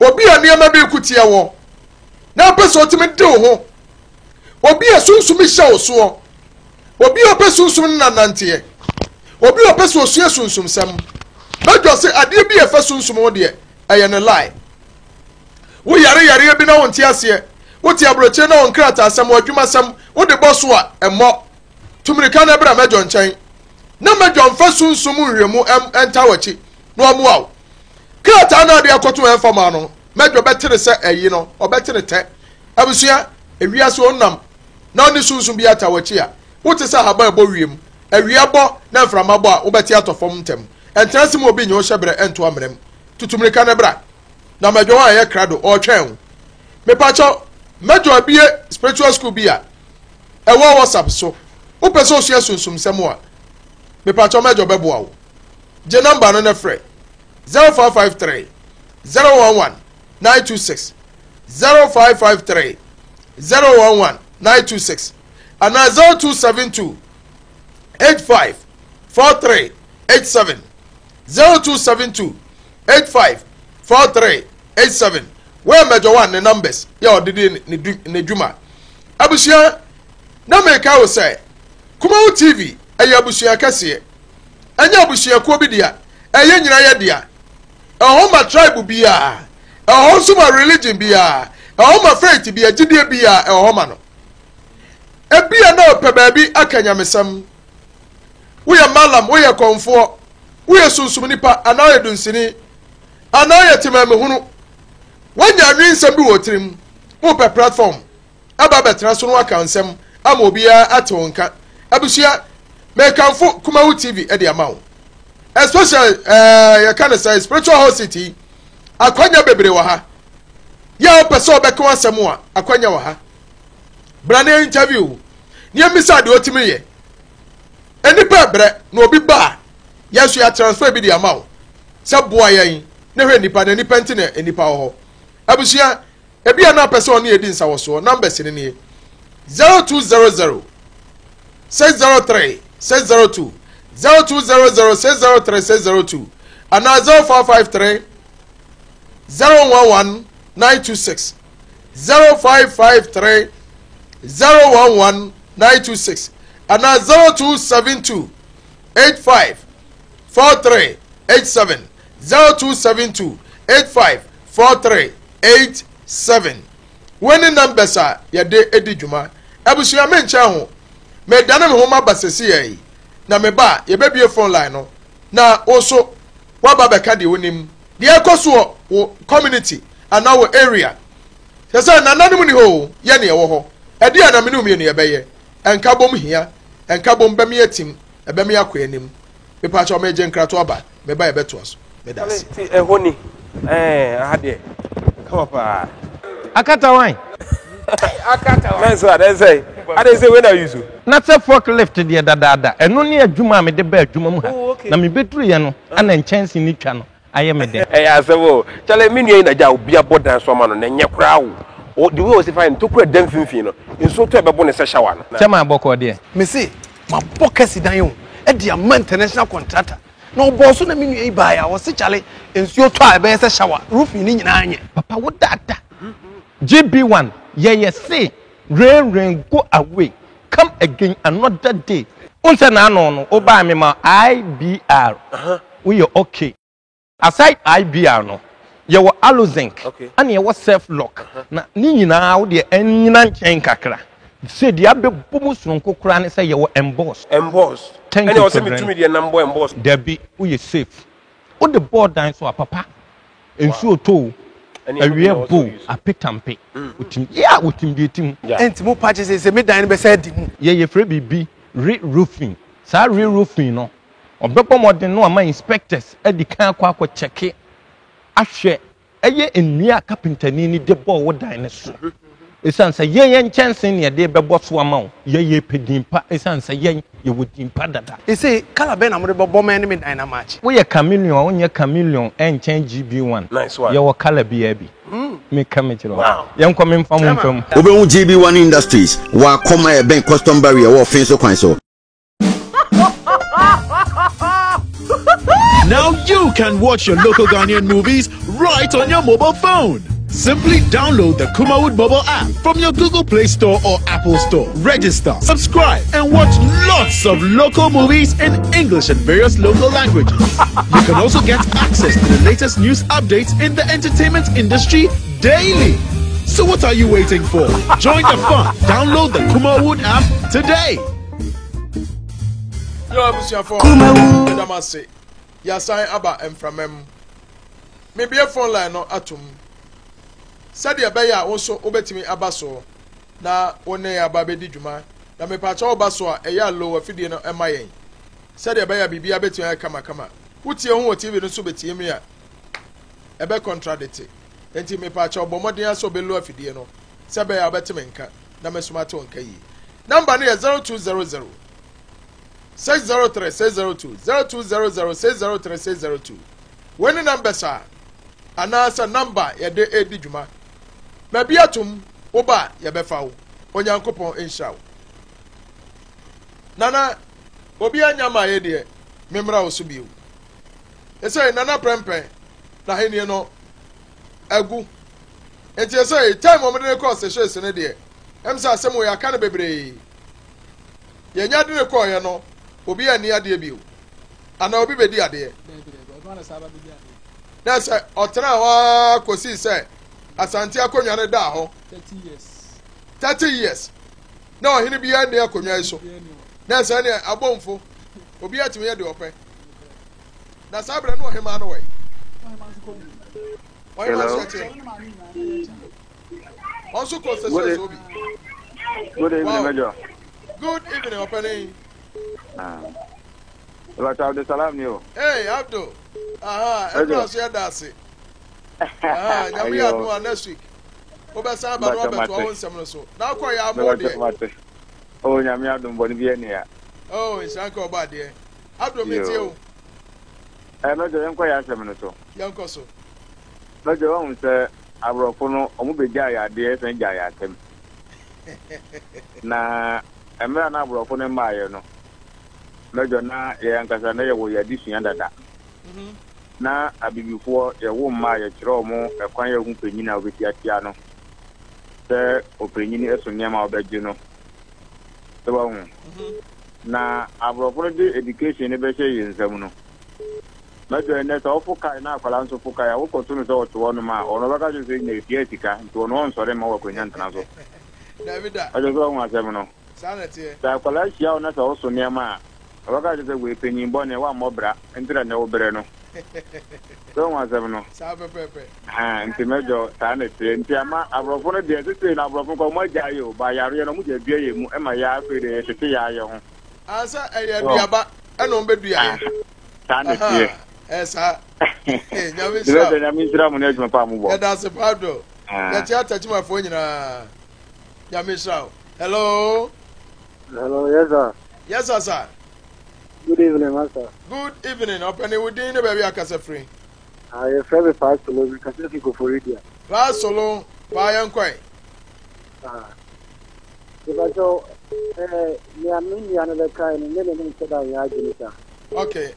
Obi a nneɛma bi ko tia wɔ na ɔpɛ sɛ ɔtumi de wo ho. Obi a sunsum hyɛ wo soɔ. Obi a ɔpɛ sunsum no nananteɛ. Obi a ɔpɛ sɛ ɔsua sunsumsɛm. Bɛdwa sɛ adeɛ bi a ɛfa sunsum ho deɛ, ɛyɛ ne lie. Wo yare yareɛ bi na wonte aseɛ. Wote aburokyire na wo nkrataasɛm, w'adwumasɛm, wode bɔ so a, ɛmmɔ. Tu mmirika na bra Mɛdwɔ nkyɛn. Na Mɛdwɔ mfa sunsum nhwehwɛmu ntaa w'akyi na ɔmmoa wo. Krataa no a ade akɔto ɛmfa maa no, Mɛdwɔ bɛte no sɛ ayi no, ɔbɛte no tɛ. Abusua, ewiase ɔnam na ɔne sunsum bi ata w'akyi a, wote sɛ ahaban a ɛbɔ wiem. Awia bɔ na mframa bɔ a, wobɛte atɔ fam ntɛm. Ɛntena ase ma obi nnye wo hyɛberɛ nto amena mu. Tutu mmirika na bra. Na Mɛdwɔ a ɛyɛ krado, ɔretwɛn wo. Mepakyɛw, Mɛdwɔ abue spiritual school bi a ɛwɔ WhatsApp so. Wopɛ sɛ osua sunsumsɛm a, mepakyɛw Mɛdwɔ bɛboa wo. Gye nɔmba no na frɛ 0553 011 926 0553 011 926 anaa 0272 85 43 87 0272 85 43 87 Wei Major One ne numbers yɛ ɔde di ne dwuma. Abusua na meka wo sɛ Kumawu TV ɛyɛ abusua kɛseɛ. Ɛnyɛ abusuakuo bi dea, ɛyɛ nyina yɛ dea. Ɛwɔ hɔ ma tribe biara, ɛwɔ hɔ nso ma religion biara, ɛwɔ hɔ ma faith biara, gyidie biara ɛwɔ hɔ ma no. Ebia na ɔpɛ baabi aka nyamesɛm. Woyɛ malam, woyɛ kɔnfoɔ, woyɛ sunsum nipa anaa woyɛ dunsini anaa woyɛ temamehunu. Woanya anwensɛm bi wɔ tirim, wopɛ platform aba abɛtena so no aka nsɛm ama obiara ate wo nka. Abusua, mekamfo Kumawu TV de ama wo. Especially eh, yɛka no sɛ spiritual hot seat yi, akwanya bebree wɔ ha. Yɛ a wopɛ sɛ wɔbɛka w'asɛm a, akwanya wɔ ha. Bra na interview wo. Na yɛmmisa deɛ ɔtumi yɛ. Nnipa ɛbrɛ na obi ba a, yɛn nso yɛ transfer bi de ama wo sɛ boa yɛn na hwɛ nnipa na nnipa nti na nnipa wɔ hɔ. Abusua, Ebia na apɛ sɛ ɔne yɛdi nsawɔsoɔ. Numbers no nie, 0200 603 602, 0200 603 602, anaa 0553 011 926, 0553 011 926, anaa 0272 85 43 87, 0272 85 43 87. Wei ne numbers a yɛde di dwuma. Abusua menkyɛn ho. Medane me ho maba sesei yi. Na meba a, yɛbɛbue phone line no na wo nso woaba abɛka deɛ wonim. Deɛ ɛrekɔ so wɔ wo community anaa wo area. Kyerɛ sɛ nananom nni hɔ o, yɛn na yɛwɔ hɔ. Ɛdeɛn na me ne wo mmienu yɛbɛyɛ? Nkabom hia. Nkabom bɛme atim, ɛbɛme akɔ anim. Mepaakyɛw megye nkratoɔ aba, meba yɛbɛtoa so. Meda ase. Ti ɛhɔ ni ɛɛ aha deɛ kama paa. Akata wan? Akata wan. Mɛnso adɛn sɛ adɛn sɛ wei na use. Na sɛ fork lift deɛ dadaada ɛno ne adwuma a mede baa adwuma mu ha Oh, okay. na mebɛduruiɛ no ana nkyɛnse no twa no ayɛ me dɛ. Ɛyɛ asɛm o. Kyale me nua yi na gya obi abɔ dan so ama no na ɛnyɛ koraa o. O the way ɔsi fa yɛ no tokura da mfimfini no nsuo tɔ ɛbɛbo no sɛ shower no. Kyɛ maa bɔkɔɔ deɛ. Mese mabɔ kɛse dan o de ama international contractor na ɔbɔɔ so na me nua yi baeɛ a ɔse kyale nsuo tɔ a ɛbɛyɛ sɛ shower roofing ne nyinaa nyɛ. Papa wo dada GB one yɛyɛ se rain rain go away come again another day. Wohu sɛ n'ano no wo baa me ma IBR woyɛ okay. Aside IBR no yɛwɔ Alozinc ɛna yɛwɔ self lock na ne nyinaa wo deɛ ɛnyina nkyɛn kakra sɛ deɛ abɛbɔ mu soronko koraa ne sɛ yɛwɔ emboss. Emboss. Thank Ɛna you ɔsɛ Children. metumi deɛ nam bɔ emboss. Dabi woyɛ safe wode bɔɔ dan so a papa nsuo tɔ o Ɛne ɛno bi awia na ɔsɛ bo o ɔuse. apetampe otim yeah otim deɛ ɛtim. Yeah. Ɛnti mo pa kye sɛ me dan no bɛsɛ adi mu. Yɛ yɛfrɛ biribi re-roofing saa re-roofing no Ɔbɛbɔ mmɔden na wama inspectors adi kan akɔ akɔ kyɛke ahwɛ ɛyɛ nnua a kapentani no de bɔɔ wo dan no so. Esiane sɛ yɛn yɛn nkyɛnse na yɛde rebɛbɔ so ama wo, yɛn yɛpɛ din pa esiane sɛ yɛn yɛwɔ din pa dada. Ese colour bɛn na mode bɛbɔ me ne me dan no amakye? Woyɛ chameleon a wonyɛ chameleon ɛnkyɛn GB1. Nice one. Yɛwɔ colour biara bi. Meka mekyerɛ wo. Yɛnkɔ memfa mo mfa mu. Wobɛhu GB1 Industries wɔ Akɔm a ɛbɛn Custom Barrier wɔ Ɔfen so kwan so. Now you can watch your local Ghanaian movies right on your mobile phone. Simply download the Kumawood mobile app from your Google Play Store or Apple Store. Register, subscribe, and watch lots of local movies in English and various local languages. You can also get access to the latest news updates in the entertainment industry daily. So what are you waiting for? Join the fun. Download the Kumawood app today. Yo abusuafo, meda mo ase. Yɛasan aba mframa mu. Mebue phone line no atom sɛdeɛ ɛbɛyɛ a wo nso wobɛtumi aba so na wo ne yɛn aba bɛdi dwuma. Na mepaakyɛ woba so a ɛyɛ a low afidie no ɛma yɛn sɛdeɛ ɛbɛyɛ a biribiara bɛtumi ayɛ kamakama. Wotie ho wɔ TV no so bɛtie mi a ɛbɛ contradict. Enti mepaakyɛ bɔ mmɔden ara sɛ wobɛlow afidie no sɛ ɛbɛyɛ a wobɛte me nka na me nso mate wo nka yie. Number no yɛ 0200 603 602 0200 603 602. Wei ne numbers a anaasɛ number a yɛde redi dwuma. Ma bi atom, woba a yɛbɛfa wo. Onyankopɔn nhyira wo. Nana, obi anya ma yɛ deɛ, memmra wo so bio. Ɛsɛ Nana prɛmpɛ n'ahenni no agu. Nti ɛsɛ time wɔn de no kɔɔ Seychelles no deɛ, ɛm sɛ asɛm wei aka no bebree. Yɛnya de no kɔɔeɛ no, obi anni adeɛ bio. Anaa obi bɛdi adeɛ. Na sɛ ɔtenaa hɔ ara kɔsii sɛ Asante akonnwa no daa hɔ. 30 years. Na ɔhene biara nni akonnwa yi so. Na sɛ ɛne abomfo, obi atumi yɛ deɛ ɔpɛ. Na saa berɛ no ɔhemaa no wɔ yi. Ɔhemaa nso ɛteɛ. Ɔnso kɔ sɛ sɛ obi. Good evening, wow. Major. Good evening, Ọpẹni. Ah. Ìbàtà Abdul Salam ni o. Hey, Abdul. Aha, ẹnu aso yẹ daase. Aha, nyame yɛ adum a next week. Wobɛsan aba na wabɛto awo nsɛm no so. Na akɔ yɛ amo deɛ. Oh, nyame adum bɔ ne bi ɛni ya. Oh, nhyira nka ɔba adeɛ. Abdul mi tie o. Ẹ mẹjọ yɛn kɔ yɛ asɛm no so. Yɛn kɔ so. Mɛjɔ wahu sɛ aborɔfo no ɔmo begyaa yɛ adeɛ san gyaa yɛ atɛm. Na mmerɛ a na aborɔfo no mmaeɛ no, mɛdɔ na yɛn ankasa na yɛwɔ yɛn adesua dada. Na abibifoɔ yɛwo mma a yɛkyerɛ wɔn ɛkwan a ɛho panyin a wɔbɛsi atia no, sɛ ɔpanyin so nneɛma a wɔbɛgye no. Sɛ wahu. Na aborɔfo no de education no bɛhyɛ yɛn nsam no. Mɛdɔ ɛnnɛ sɛ wofo kae na akwadaa nso fo kae a, wokɔto no sɛ ɔte hɔnom a, ɔno ɔbɛka kyerɛ wo sɛ nya tua sika nti ɔno ɔnsɔre mma wo akonnwa ntena so. Dabi da. Ɛsɛ sɛ woahu asɛm no. Saa na ɛteɛ. Sɛ akwadaa hyia wo na sɛ woso nneɛma a, ɔbɛka kyerɛ sɛ wei panyin bɔne, woammɔ bra nti na nnɛ wobrɛ no. Sɛ woahu asɛm no? Saa pɛpɛɛpɛ. Ɛhɛn, nti mɛdɔ saa na ɛteɛ. Nti ama aborɔfo no deɛ, sesei no aborɔfo nka wɔn agyae o, ba yareɛ no wɔde adua yɛn mu ma yɛ afei deɛ yɛtete yɛ ayɛ ho. Ansa ɛyɛ aduaba ɛna wɔn bɛdua yɛ. Saa na ɛteɛ. Ɛyɛ saa. Nyame nhyira. Dɛbɛ nyame nhyira mo ne adwuma pa a mobɔ. Yɛda ase paa dɔ. Yɛte atɛkyimafoɔ nyinaa. Nyame nhyira wo. Hello. Hello, yes sir. Yes sir, sir. Good evening, master. Good evening. Ɔpɛni wo din ne baabi akasa firi. Ah, yɛfrɛ me Paa Solo, mekasa fi Koforidua. Paa Solo, paa yɛn kɔe. Ah. Mepakyɛw, eh, nea me nua no bɛkae no, me ne no nhyɛ da nyɛ adwene saa. Okay.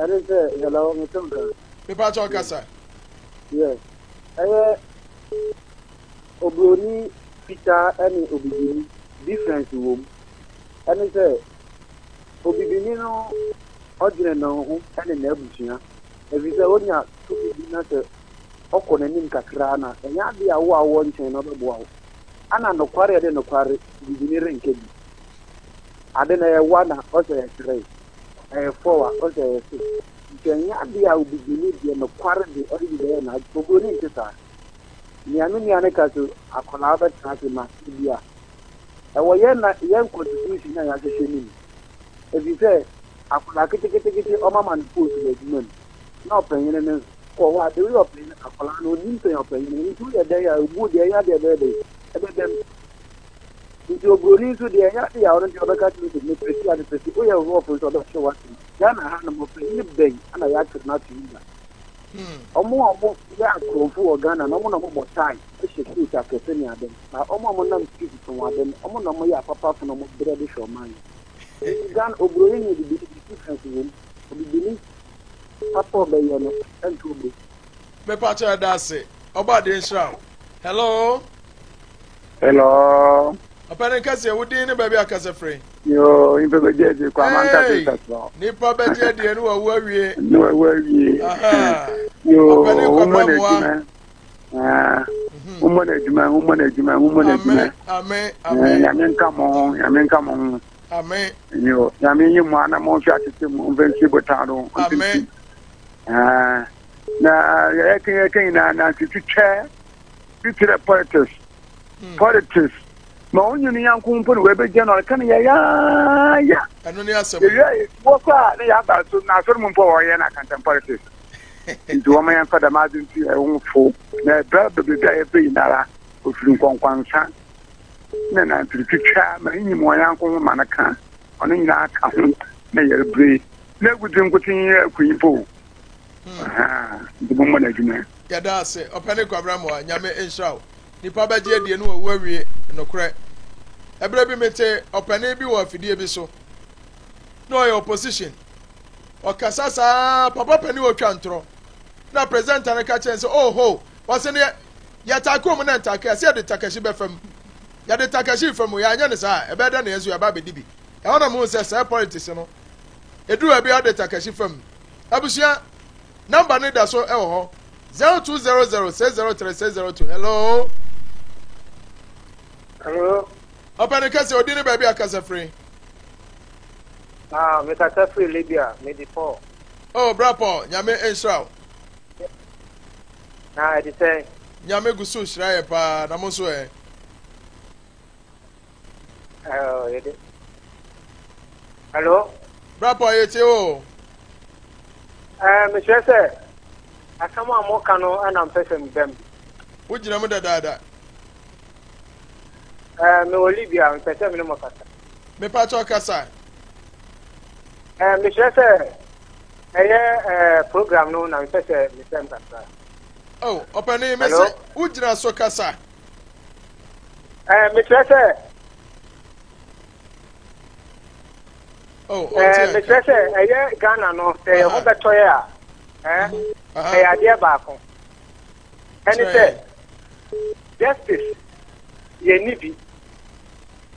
Ɛne sɛ, hello, meto nka. Mepakyɛw kasa. Yes. Ɛyɛ oburoni fitaa ne obibini difference wɔ mu. Ɛne sɛ, obibini no ɔdwene ne ho ne n'abusua. Ɛfiri sɛ onya tumi bi na sɛ ɔkɔ n'anim kakra na ɛnyɛ ade a wo a wowɔ nkyɛn no ɔbɛboa wo. Ana nokware a ɛde nokware bibini renka bi. Ade no ɛyɛ one a ɔsɛ ɛyɛ three, ɛyɛ four a ɔsɛ ɛyɛ six. Nti ɛnyɛ ade a obibini deɛ nokware de ɔde bi bɛyɛ n'ade. Oburoni nte saa. Nea me nua no ka so akwadaa bɛtena ase ma ebi a ɛwɔ yɛn na yɛn constitution a yɛahyehyɛ no mu. Ɛfiri sɛ akwadaa ketekete ɔmama no post wɔ adwuma mu na ɔpanyin no nso kɔ hɔ a de woyɛ ɔpanyin akwadaa no onim sɛ ɔpanyin nti woyɛ dɛn a obu deɛ ɛnyɛ adeɛ ɛbɛyɛ dɛn ɛbɛbɛm nti oburoni nso deɛ ɛnyɛ adeɛ a ɔno deɛ ɔbɛka kyerɛ sɛ mepɛ si a mepɛ si woyɛ rough nso ɔbɛkyerɛ w'asɛm Ghana ha nom ɔpanyin bɛn ana yɛakyerɛ no ato yi da ɔmo a ɔmo yɛ akorɔmfo wɔ Ghana no ɔmo na ɔmo bɔ tie hyɛ suit akɛse ne ade na ɔmo a ɔmo nam street tɔn ade no ɔmo na ɔmo yɛ apapafo na ɔmo brɛ de hwɛ ɔman yi nti Ghana oburoni ne obibini bi difference wɔ mu obibini papa ɔbɛyɛ no ɛnto oburoni. Mepakyɛ ɛda ase ɔbɔ adeɛ nhyira wo hello. Hello. Ɔpɛni kɛseɛ wo din ne baabi akasa firi. Yoo nipa bɛ gye adi kɔ ama nka se sasɔ. Nipa bɛ gye adi ne wawu awie. Ne wawu awie. Yoo wɔn mɔ n'adwuma. Wɔn mɔ n'adwuma wɔn mɔ n'adwuma wɔn mɔ n'adwuma. Amen amen. Nyame nka mo ho nyame nka mo ho. Amen. Yoo nyame yi mo anam nfi atete mu nfa nsi botan do. Amen. Na yɛ kɛn yɛ kɛn nyinaa na twitwitwɛ twitwirɛ politics. Hmm. Politics. Ma onye ne yanko mpo na wɔbɛgya no ɔreka no yɛyaaya. Ɛno ne asɛm. Yɛwia wɔ kɔ a ne yɛaba so na asɔre mu mpo a wɔyɛ no akantan politics. Nti wɔn yɛn fa dɛm adze nti yɛ ho fo na ɛbrɛ bebrebe a yɛbrɛ nyinara ofiri nkɔnkɔnsa na nantiri twitwa ma enyim wɔn yanko ho ma no ka ɔno nyinaa ka ho na yɛrebrɛ na egudzi nkotsee yɛ aku nyimpa o. Hmm. Nti mo mmɔ n'adwuma. Yɛda ase ɔpɛne Kwabena Mmoa Nyame nhyira wo. Nipa bɛgye adie no wawu awie nokorɛ. Ɛberɛ bi mete ɔpanin bi wɔ afidie bi so na ɔyɛ opposition ɔkasa saa papa panin ɔtwa ntorɔ na presenter no ka kyerɛ sɛ oh ho wɔsɛ ne yɛtaake wɔn na ntaake a sɛ yɛde takahyi bɛfa mu yɛde takahyi fa mu yɛanyɛ no saa ɛbɛyɛ dɛ na yɛn nso yɛba abɛdi bi ɛhɔ na mo sɛ sɛ politics no ɛduru baabi a wɔde takahyi fa mu abusua Number no da so wɔ hɔ. 0200 603 602. Hello. Hello. Ɔpɛ no kɛse odi ne baabi akasa firi. Ah, mekasa firi Libya, mede Paul. Oh, bra Paul, nyame nhyira wo. Na ɛde sɛn? Nyame gu so hyira yɛ paa, na mo nso ɛ. Hello. Bra Paul yɛtie wo. Ɛɛ mekyerɛ sɛ asɛm a moka no ɛna mpɛ sɛ meba mu. Wogyina mu dadaada. Ɛɛ mewɔ Libya mpɛ sɛ me ne mo kasa. Mepakyɛw kasa. Ɛɛ mekyerɛ sɛ ɛyɛ ɛɛ program no na mepɛ sɛ mesɛm kakra. Oh, ɔpanin mese wogyina so kasa. Ɛɛ mekyerɛ sɛ. Oh, ɛɛ mekyerɛ sɛ ɛyɛ Ghana no sɛ yɛn ho bɛtɔ yɛ a ɛɛ mhm. ɛyɛ adeɛ baako ɛne sɛ justice yɛn ni bi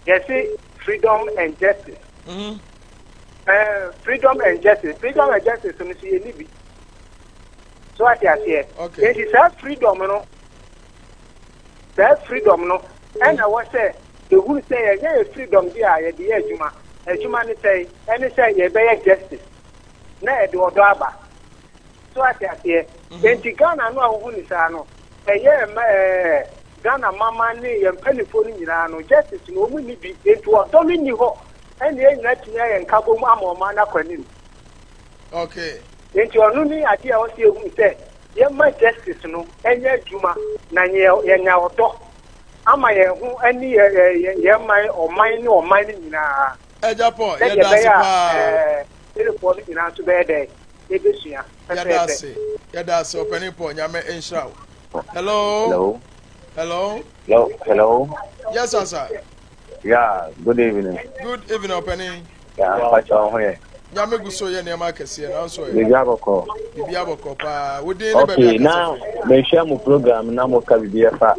yɛsi freedom and justice. Mhm. Eh, freedom and justice. Freedom and justice no so yɛnni bi. So ate aseɛ. Okay. Enti saa freedom no, saa freedom no, ɛna ɛwɔ sɛ yɛhunu sɛ yɛnyɛ yɛ freedom bi a yɛde yɛ adwuma. Adwuma ne sɛn? Ɛne sɛ yɛbɛyɛ justice na ɛde ɔdɔ aba. So ate aseɛ. Enti Ghana no a wohu ne saa no, ɛyɛ ɛma ɛɛ Ghana mama ne yɛn mpanimfoɔ no nyinaa no, justice no wɔn nni bi. Enti ɔdɔ no nni hɔ. Ɛne yɛn nyinaa tumi ayɛ nkabom ama ɔman no akɔ anim. Okay. Enti ɔno ne adeɛ a ɔsɛ yɛhunu sɛ yɛma justice no ɛnyɛ adwuma na yɛnya ɔdɔ ama yɛn ho ne yɛn man ɔman ne ɔman no nyinaa. Ɛgya Paul, Sɛdeɛ yɛda ase ɛbɛyɛ a paa. ɛɛ Telefoɔ no nyinaa nso bɛyɛ dɛ ɛbɛsua Yɛda pɛpɛɛpɛ. ase. Yɛda ase ɔpanin Paul, Nyame nhyira wo. Hello. Hello. Hello. Hello. Hello. Yes, sir, sir. Yeah, good evening. Good evening, ɔpanin. Yeah, mpakyɛ wo ho yɛ. Nyame gu so yɛ nneɛma akɛseɛ nanso ɛ. Biribi abɔkɔ. Biribi abɔkɔ paa. Wo din ne baabi Okay, akasa na firi. mehwɛ mo program na mo ka biribi ɛfa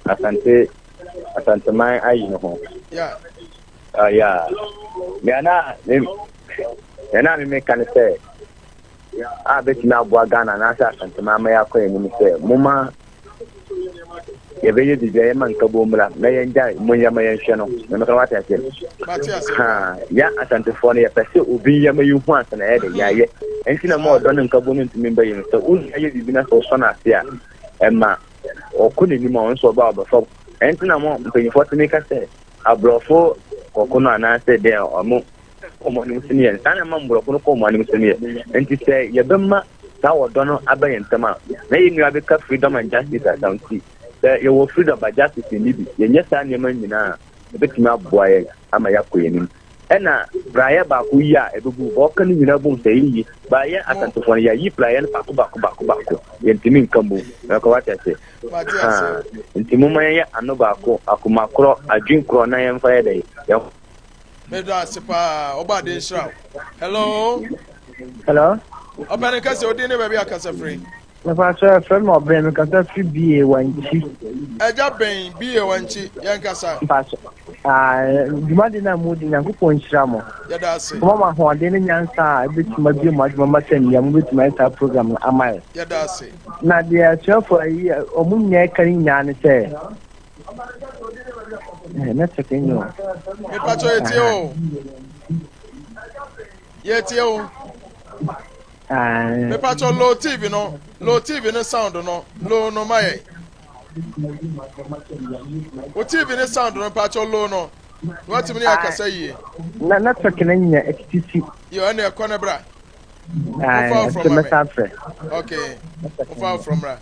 Asante Asanteman ayi no ho. Yeah. Yeah. Nea na me nea na me meka ne sɛ a bɛtumi aboa Ghana anaasɛ Asanteman ama yɛakɔ yɛn anim sɛ moma yɛbɛyɛ biribi a yɛma nkabom mmra na yɛngya mo yɛma yɛnhwɛ no na mɛka wate aseɛ ha yɛ asantefoɔ no yɛpɛ sɛ obi yɛma yɛhu ansa na yɛde yɛayɛ ɛnti na ma ɔdɔ no nkabom no ntumi mba yi no sɛ wonua yɛ biribi na sɛ wosɔ no ase a ɛma ɔkɔ n'anim a ɔno nso ɔba ɔbɛfa ɛnti na mo mpanyinfoɔ tumi ka sɛ aborɔfo kɔko no anaasɛ deɛ ɔmo kɔ wɔn anim so no yɛ saa na ɛma mborɔfo no kɔ wɔn anim so no yɛ nti sɛ yɛbɛma saa ɔdɔ no aba yɛn ntam a na yɛn nua bɛka freedom and justice asɛm nti sɛ yɛwɔ freedom but justice nni bi yɛnyɛ saa nneɛma nyinaa a ɛbɛtumi aboa yɛn ama yɛakɔ yɛn anim ɛna praeɛ baako yi a ɛbɛbu bɔ ɔka no nyinaa bom sɛ yɛyi baayɛ asantefoɔ no yɛayi praeɛ no baako baako baako baako yɛntumi nka mbom ɛkɔ wate ase nti momma yɛnyɛ ano baako akoma korɔ adwen korɔ na yɛmfa yɛ dɛ yɛn meda ase paa ɔba ade nhyira wo hello hello ɔpɛne kɛsɛ odin ne baabi akasa firi mepa sɛ ɛfrɛ me ɔbɛn mekasa firi bie wankyi agya bɛn bie wankyi yɛnkasa mpakyɛ dwumadi no a mudi nyankopɔn nhyira mo yɛda ase ɔma mo ahoɔden ne nyansa a ɛbɛtumi abie mo adwuma ma sɛ nnua mobɛtumi ayɛ saa program no ama yɛ yɛda ase na deɛ asuafoɔ ayi ɔmo nyinaa ɛka no nyinaa ne sɛ Eh, network enyo. Mepacho yetie o. Yetie o. Mepacho low TV no, low TV no sound no, low no ma yɛ. O TV no sound no mepacho low no. Na watumi ne akasa yie. Na network no nya etititi. Yo, ɛna ɛkɔ ne bra. Wofa from ma me. Okay. Wofa from bra.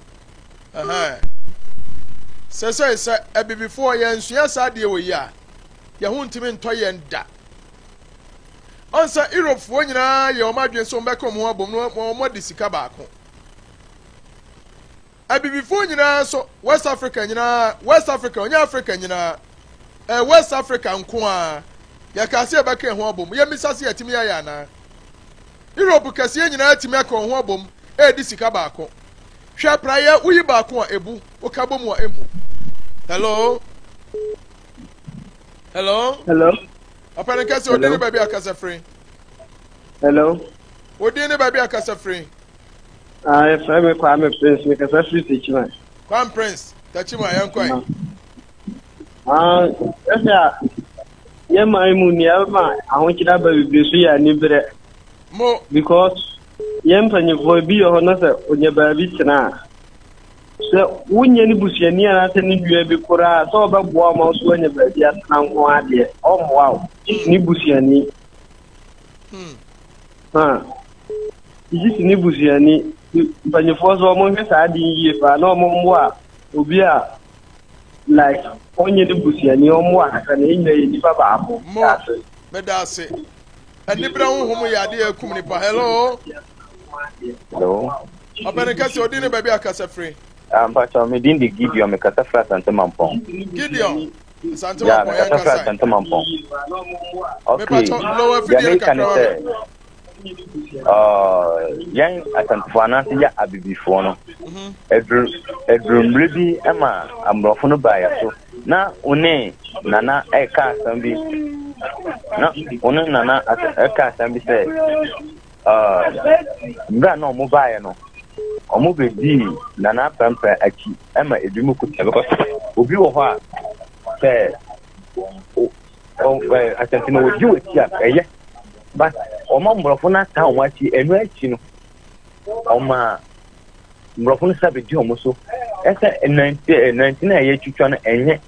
Sɛsɛe sɛ abibifoɔ yɛnsua saa adeɛ wɔ yi a, yɛn ho ntumi ntɔ yɛn da. Ɔn sɛ Europefoɔ nyinaa yɛ wɔn adwene sɛ wɔbɛka wɔn ho abom na wɔn adi sika baako. Abibifoɔ nyinaa nso, West Africa nyinaa, West Africa, ɔnyɛ Africa nyinaa, eh, West Africa nko ara, yɛkaa sɛ yɛbɛka yɛn ho abom, yɛmmisa sɛ yɛatumi ayɛ anaa. Europe kɛseɛ nyinaa atumi aka wɔn ho abom ɛredi sika baako. Hwɛ praeɛ, woyi baako a ebu, woka bɔ mu a emu. Hello? Hello? Hello? Ɔpɛni kɛse, odin ne baabi akasa firi. Hello? Odin ne baabi akasa firi. Ah, yɛfrɛ me Kwame Prince, mekasa firi Techiman. Kwame Prince, Techiman, yɛn kɔe. Ah, ɛsɛ a yɛn man mu nea ɛma ahokyere aba bebree so yɛ aniberɛ. Mo. Because yɛn mpanyinfoɔ ebi yɛ hɔ na sɛ onya baabi tena a, sɛ wonyɛ ne busuani anaasɛ ne nua bi koraa sɛ ɔbɛboa wo ma wo so woanya baabi atena nko adeɛ, ɔmmoa wo. Gye ne busuani. Hmm. Ha. Gye si ne busuani. Mpanyinfoɔ so wɔn hwɛ saa ade yie paa na wɔn mmoa obi a like ɔnyɛ ne busuani ɔmmoa kakra na yɛn nyinaa yɛ nipa baako. Mo meda ase. Anibere honhom yɛ adeɛ akum nipa. Hello. Hello. Ɔpɛni kɛse odi ne baabi akasa firi. Ah, mpatsɔ mi din de Gideon mi kasa firi Asante Mampɔn. Gideon Asante Mampɔn yɛn kasa. Firi Asante Mampɔn. Okay. Deɛ meka ne sɛ yɛn Asantefoɔ anaasɛ yɛ Abibifoɔ no aduru aduru mmerɛ bi ma aborɔfo no baa yɛ so na wo ne nana ɛka asɛm bi. Na ɔno nana ɛka asɛm bi sɛ mmerɛ a na ɔmo baeɛ no ɔmo bɛdii nana pɛmpɛ akyi ɛma ebi mu kuta because obi wɔ hɔ a sɛ asɛnti no ɔdi wɔ akyi a ɛyɛ but ɔma mmorɔfo no ata ɔmo akyi ɛno akyi no ɔma mmorɔfo no sa bɛdi ɔmo so ɛsɛ nante no a yɛtwitwa no ɛnyɛ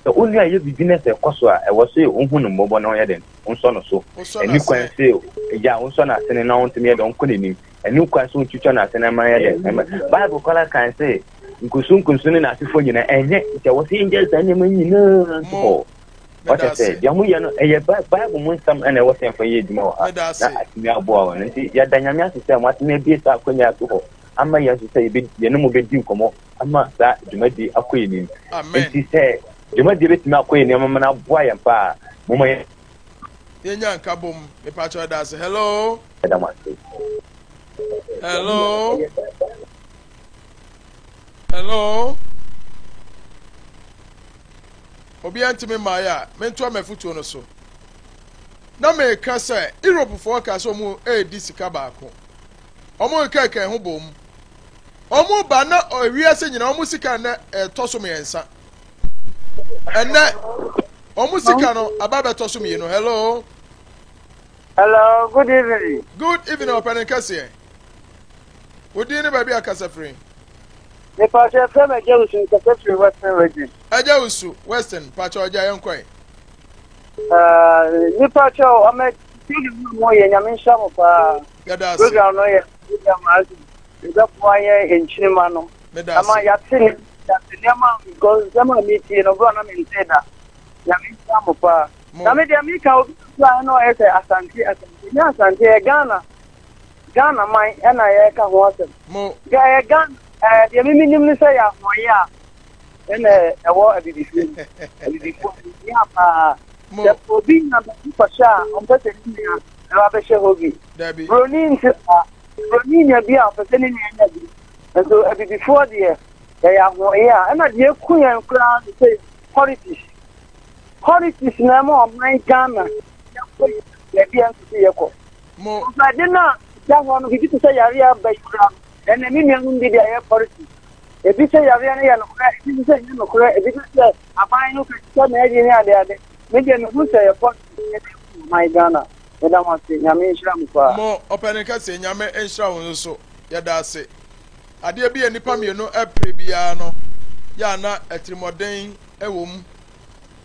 Sɛ wo nua yɛ biribi na sɛ ɛkɔ so a, ɛwɔ sɛ wohu no mmɔbɔ na ɔyɛ dɛn? Wonsɔ no so. Ɛni kwan sɛ gya wonsɔ no asene na ɔntumi yɛ dɛn ɔnkɔ n'anim. Ɛni kwan sɛ wontwitwa no asene ma yɛ dɛn? Ɛma Bible koraa kan sɛ nkusu nkusu ne n'asefoɔ nyinaa ɛnyɛ nti ɛwɔ sɛ yɛngyae saa nneɛma nyinaa nto hɔ. Ɔkyɛ sɛ deɛ moyɛ no ɛyɛ Bible mu nsɛm ɛna ɛwɔ sɛ yɛmfa yɛ adwuma wɔ ha na atumi aboa wɔn. Nti yɛda Nyame ase sɛ moatumi abie saa akwanya ato hɔ ama yɛn nso sɛ yɛne mo bɛdi nkɔmmɔ ama saa dwumadi akɔ yɛn anim. Nti sɛ dwumadie bɛtumi akɔ yɛn anim ama no aboa yɛn paa, momma yɛn. Yɛnya nkabom, mepakyɛ ɛda ase. Hello. Ɛda mo ase. Hello. Hello. Obiara ntumi mmaeɛ a, mentoa m'afotuo no so. Na meka sɛ Europefoɔ ka sɛ wɔn redi sika baako. Wɔn rekɛkɛn ho bom. Wɔn ba na wiase nyinaa wɔn sika nnɛ ɛtɔ so mmiɛnsa. Ɛnnɛ wɔn sika no aba bɛtɔ so mmienu. Hello. Hello, good evening. Good evening, ɔpɛni kɛseɛ. Wodin ne baabi a kasa firi. Nipa sɛ fɛn mi ɛgya wusu nkasa firi Western region. Ɛgya wusu Western pakyɛ ɔgya yɛn kɔɛ. Nipa kyɛ ɔmɛ tí mo yɛ nyame nhyira mo paa. Yɛda ase. Program no yɛ program ase. Yɛbɛboa yɛn nkyirimma no. Ama yɛate ne yɛate nneɛma because nsɛm a metie no bro na mente da. Nyame nhyira mo paa. Na me deɛ meka obi nso a ɛna ɔyɛ sɛ Asante Asante nyɛ Asante yɛ Ghana Ghana man ɛna yɛka ho asɛm. Ɛyɛ Ghana ɛɛ deɛ mimi nim ne sɛ yɛ ahoɔyɛ a ɛna ɛwɔ abibifie mu. Abibifoɔ yɛ paa. Sɛ obi nya baabi kɔhyɛ a ɔmpɛ sɛ ne nua ɛba bɛhyɛ hɔ bi. Buroni nte saa. Buroni nya bi a ɔpɛ sɛ ne nua nya bi. Nso abibifoɔ deɛ yɛyɛ ahoɔyɛ a ɛna deɛ eku yɛn koraa ne sɛ politics. Politics na ɛma ɔman Ghana yɛkɔ baabi a nso sɛ yɛkɔ. Ɔfɛde no a da hɔ no biribi te sɛ yareɛ aba yi koraa no ɛnna me nuanom bi de ayɛ politics. Ebi sɛ yareɛ no yɛ nokorɛ, ebi nso sɛ ɛnyɛ nokorɛ, ebi nso sɛ aban no kɛkɛ na ɛdi ne adeade. Me deɛ mehu sɛ yɛ politics na ɛku ɔman Ghana. Meda mo ase, Nyame nhyira mo paa. Mo ɔpɛni kɛse, Nyame nhyira wo nso so. Yɛda ase. Adeɛ bi a nnipa mmienu pere biara no, yɛ a na atirimɔden wɔ mu.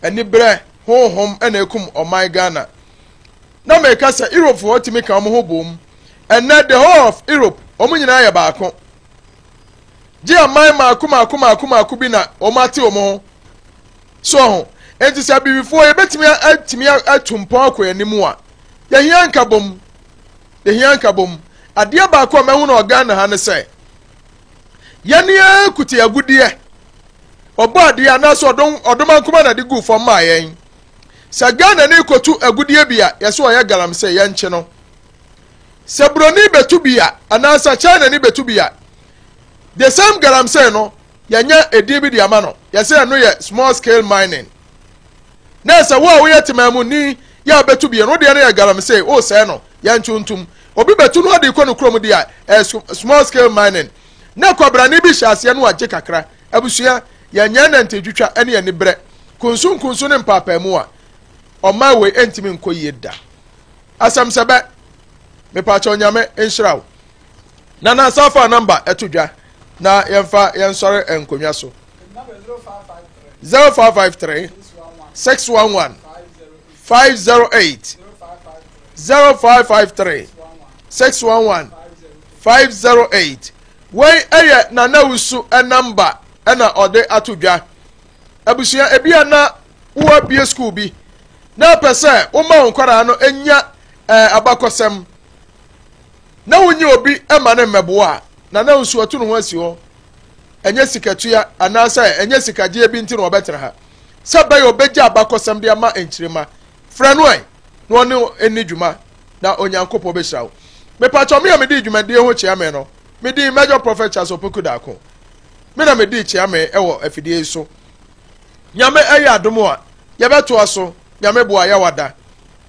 Aniberɛ honhom na ekum ɔman Ghana. Na meka sɛ Europefoɔ tumi ka wɔn ho bom. Ɛnnɛ the whole of Europe, wɔn nyinaa yɛ baako. Gye aman mako mako mako mako bi na wɔn ate wɔn ho. So ho. Enti sɛ abibifoɔ yɛbɛtumi atumi atu mpɔn akɔ yɛn anim a, yɛhia nkabom. Yɛhia nkabom. Adeɛ baako a mahu no wɔ Ghana ha ne sɛ, yɛne ara kuta agudeɛ. Ɔbɔ adeɛ anaasɛ ɔdom ɔdomankoma na de gu fam maa yɛn. Sɛ Ghana ni kɔtu agudeɛ bi a, yɛsɛ ɔyɛ galamsey, yɛnkye no. Sɛ buroni bɛtu bi a, anaasɛ China ni bɛtu bi a, the same galamsey no, yɛnyɛ edin bi de ama no yɛsɛ ɛno yɛ small scale mining na ɛsɛ wo a woyɛ temamuni yɛ a bɛtu bi no deɛ no yɛ galamsey wosɛe no yɛntwo ntom obi bɛtu no ɔde kɔ no kurom deɛ ɛyɛ small scale mining na kwabrane bi hyɛ aseɛ no agye kakra abusua yɛnyɛ nantentwitwa ne anibrɛ kunsunkunsu ne mpaapaamu a ɔman wei ɛntumi nkɔ yie da asɛm sɛ bɛ mepaakyɛ onyame nhyira wo Nana san fa namba ɛto dwa na yɛmfa yɛnsɔre nkonnwa so. 0553 611 508 0553 611 508 wei ɛyɛ Nana Wusu namba ɛna ɔde ato dwa. Abusua ebi a na woabie sukuu bi na ɛpɛ sɛ woma wo nkwadaa no nya ɛɛ abakɔsɛm na wonyi obi ma no mmɛboa a, na na nso atu ne ho asi hɔ. Ɛnyɛ sikatua anaasɛ ɛnyɛ sikagyeɛ bi nti na ɔbɛtena ha. Sɛ ɛbɛyɛ ɔbɛgya abakɔsɛm de ama nkyirimma. Frɛ no ɛ na ɔne wo nni dwuma na Onyankopɔn bɛhyira wo. Mepakyɛw me a medii dwumadie ho kyea me no, me din Major Prophet Charles Opoku Darko. Me na medii kyea me wɔ afidie yi so. Nyame ɛyɛ adom a, yɛbɛtoa so. Nyame boa yɛwada.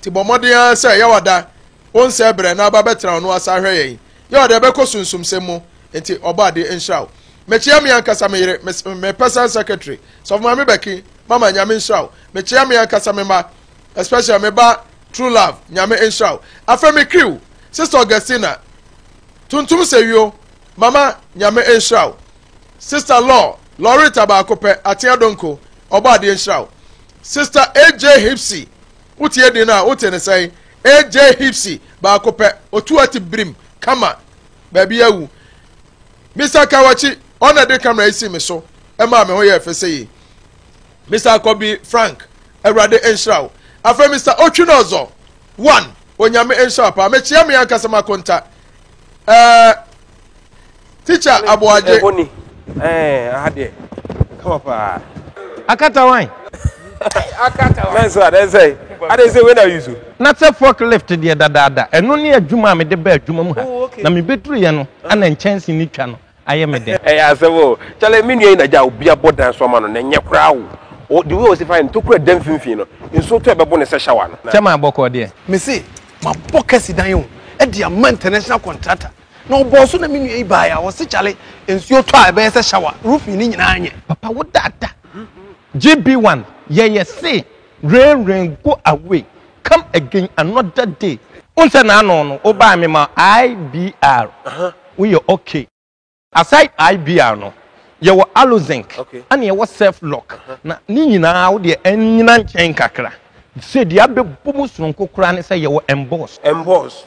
Nti bɔ mmɔden ara sɛ Yawada wonsɛe berɛ na aba bɛtena ɔno asa ahwɛ yɛn. Yawada yɛbɛkɔ sunsumsɛm mu nti Ɔbɔadeɛ nhyira wo. Mekyea me ankasa me yere, me, me personal secretary, Sɔfo Maame Becky, Mama Nyame nhyira wo. Mekyea me ankasa me mma, especially me ba True Love, Nyame nhyira wo. Afei me crew, Sister Augustina, Tuntum Sewio, Mama Nyame nhyira wo. Sister Law, Lorita baako pɛ, Atea Donko, Ɔbɔadeɛ nhyira wo. Sister AJ Hipsy, wotie din no a, wote ne sɛn? AJ Hipsy baako pɛ, otu ati birim, kama, baabi awu. Mr. Kawachi, ɔna de camera yi si me so, ɛmaa me ho yɛɛ fɛ sɛ yi. Mr. Akɔbi Frank, Awurade nhyira wo. Afei Mr. Otwinɔzɔ, one, Onyame nhyira wo paa. Mekyia me ankasa m'akonta. Ɛɛ, Teacher Aboagye. Ɛhɔ ni. Ɛɛ, aha deɛ. Kama paa. Akata wan? Akata wan. Mɛnso adɛ sɛ, adɛ sɛ wei na yusu. Na sɛ fork lift deɛ dadaada, ɛno ne adwuma a mede baa adwuma mu ha. Oh, okay. Na mebɛduruiɛ no, ana nkyɛnse no twa no ayɛ me dɛ. Ɛyɛ asɛm o. Kyale, me nua yi na gya obi abɔ dan so ama no, na ɛnyɛ koraa o. O, the way ɔsi fa yɛ no, tokura da mfimfini no, nsuo tɔ a ɛbɛbo no sɛ shower no. Kyɛ ma bɔkɔɔ deɛ. Mese mabɔ kɛse dan o de ama international contractor na ɔbɔɔ so na me nua yi baeɛ a ɔse kyale nsuo tɔ a ɛbɛyɛ sɛ shower roofing ne nyinaa nyɛ. Papa wo dada GB one yɛyɛ se rain rain go away come again another day. Wohu sɛ n'ano no wo baa me ma IBR woyɛ okay. Aside IBR no yɛwɔ Alozinc ɛna yɛwɔ self lock na ne nyinaa wo deɛ ɛnyina nkyɛn kakra. Sɛ deɛ abɛbɔ mu sononko koraa ne sɛ yɛwɔ emboss. Emboss.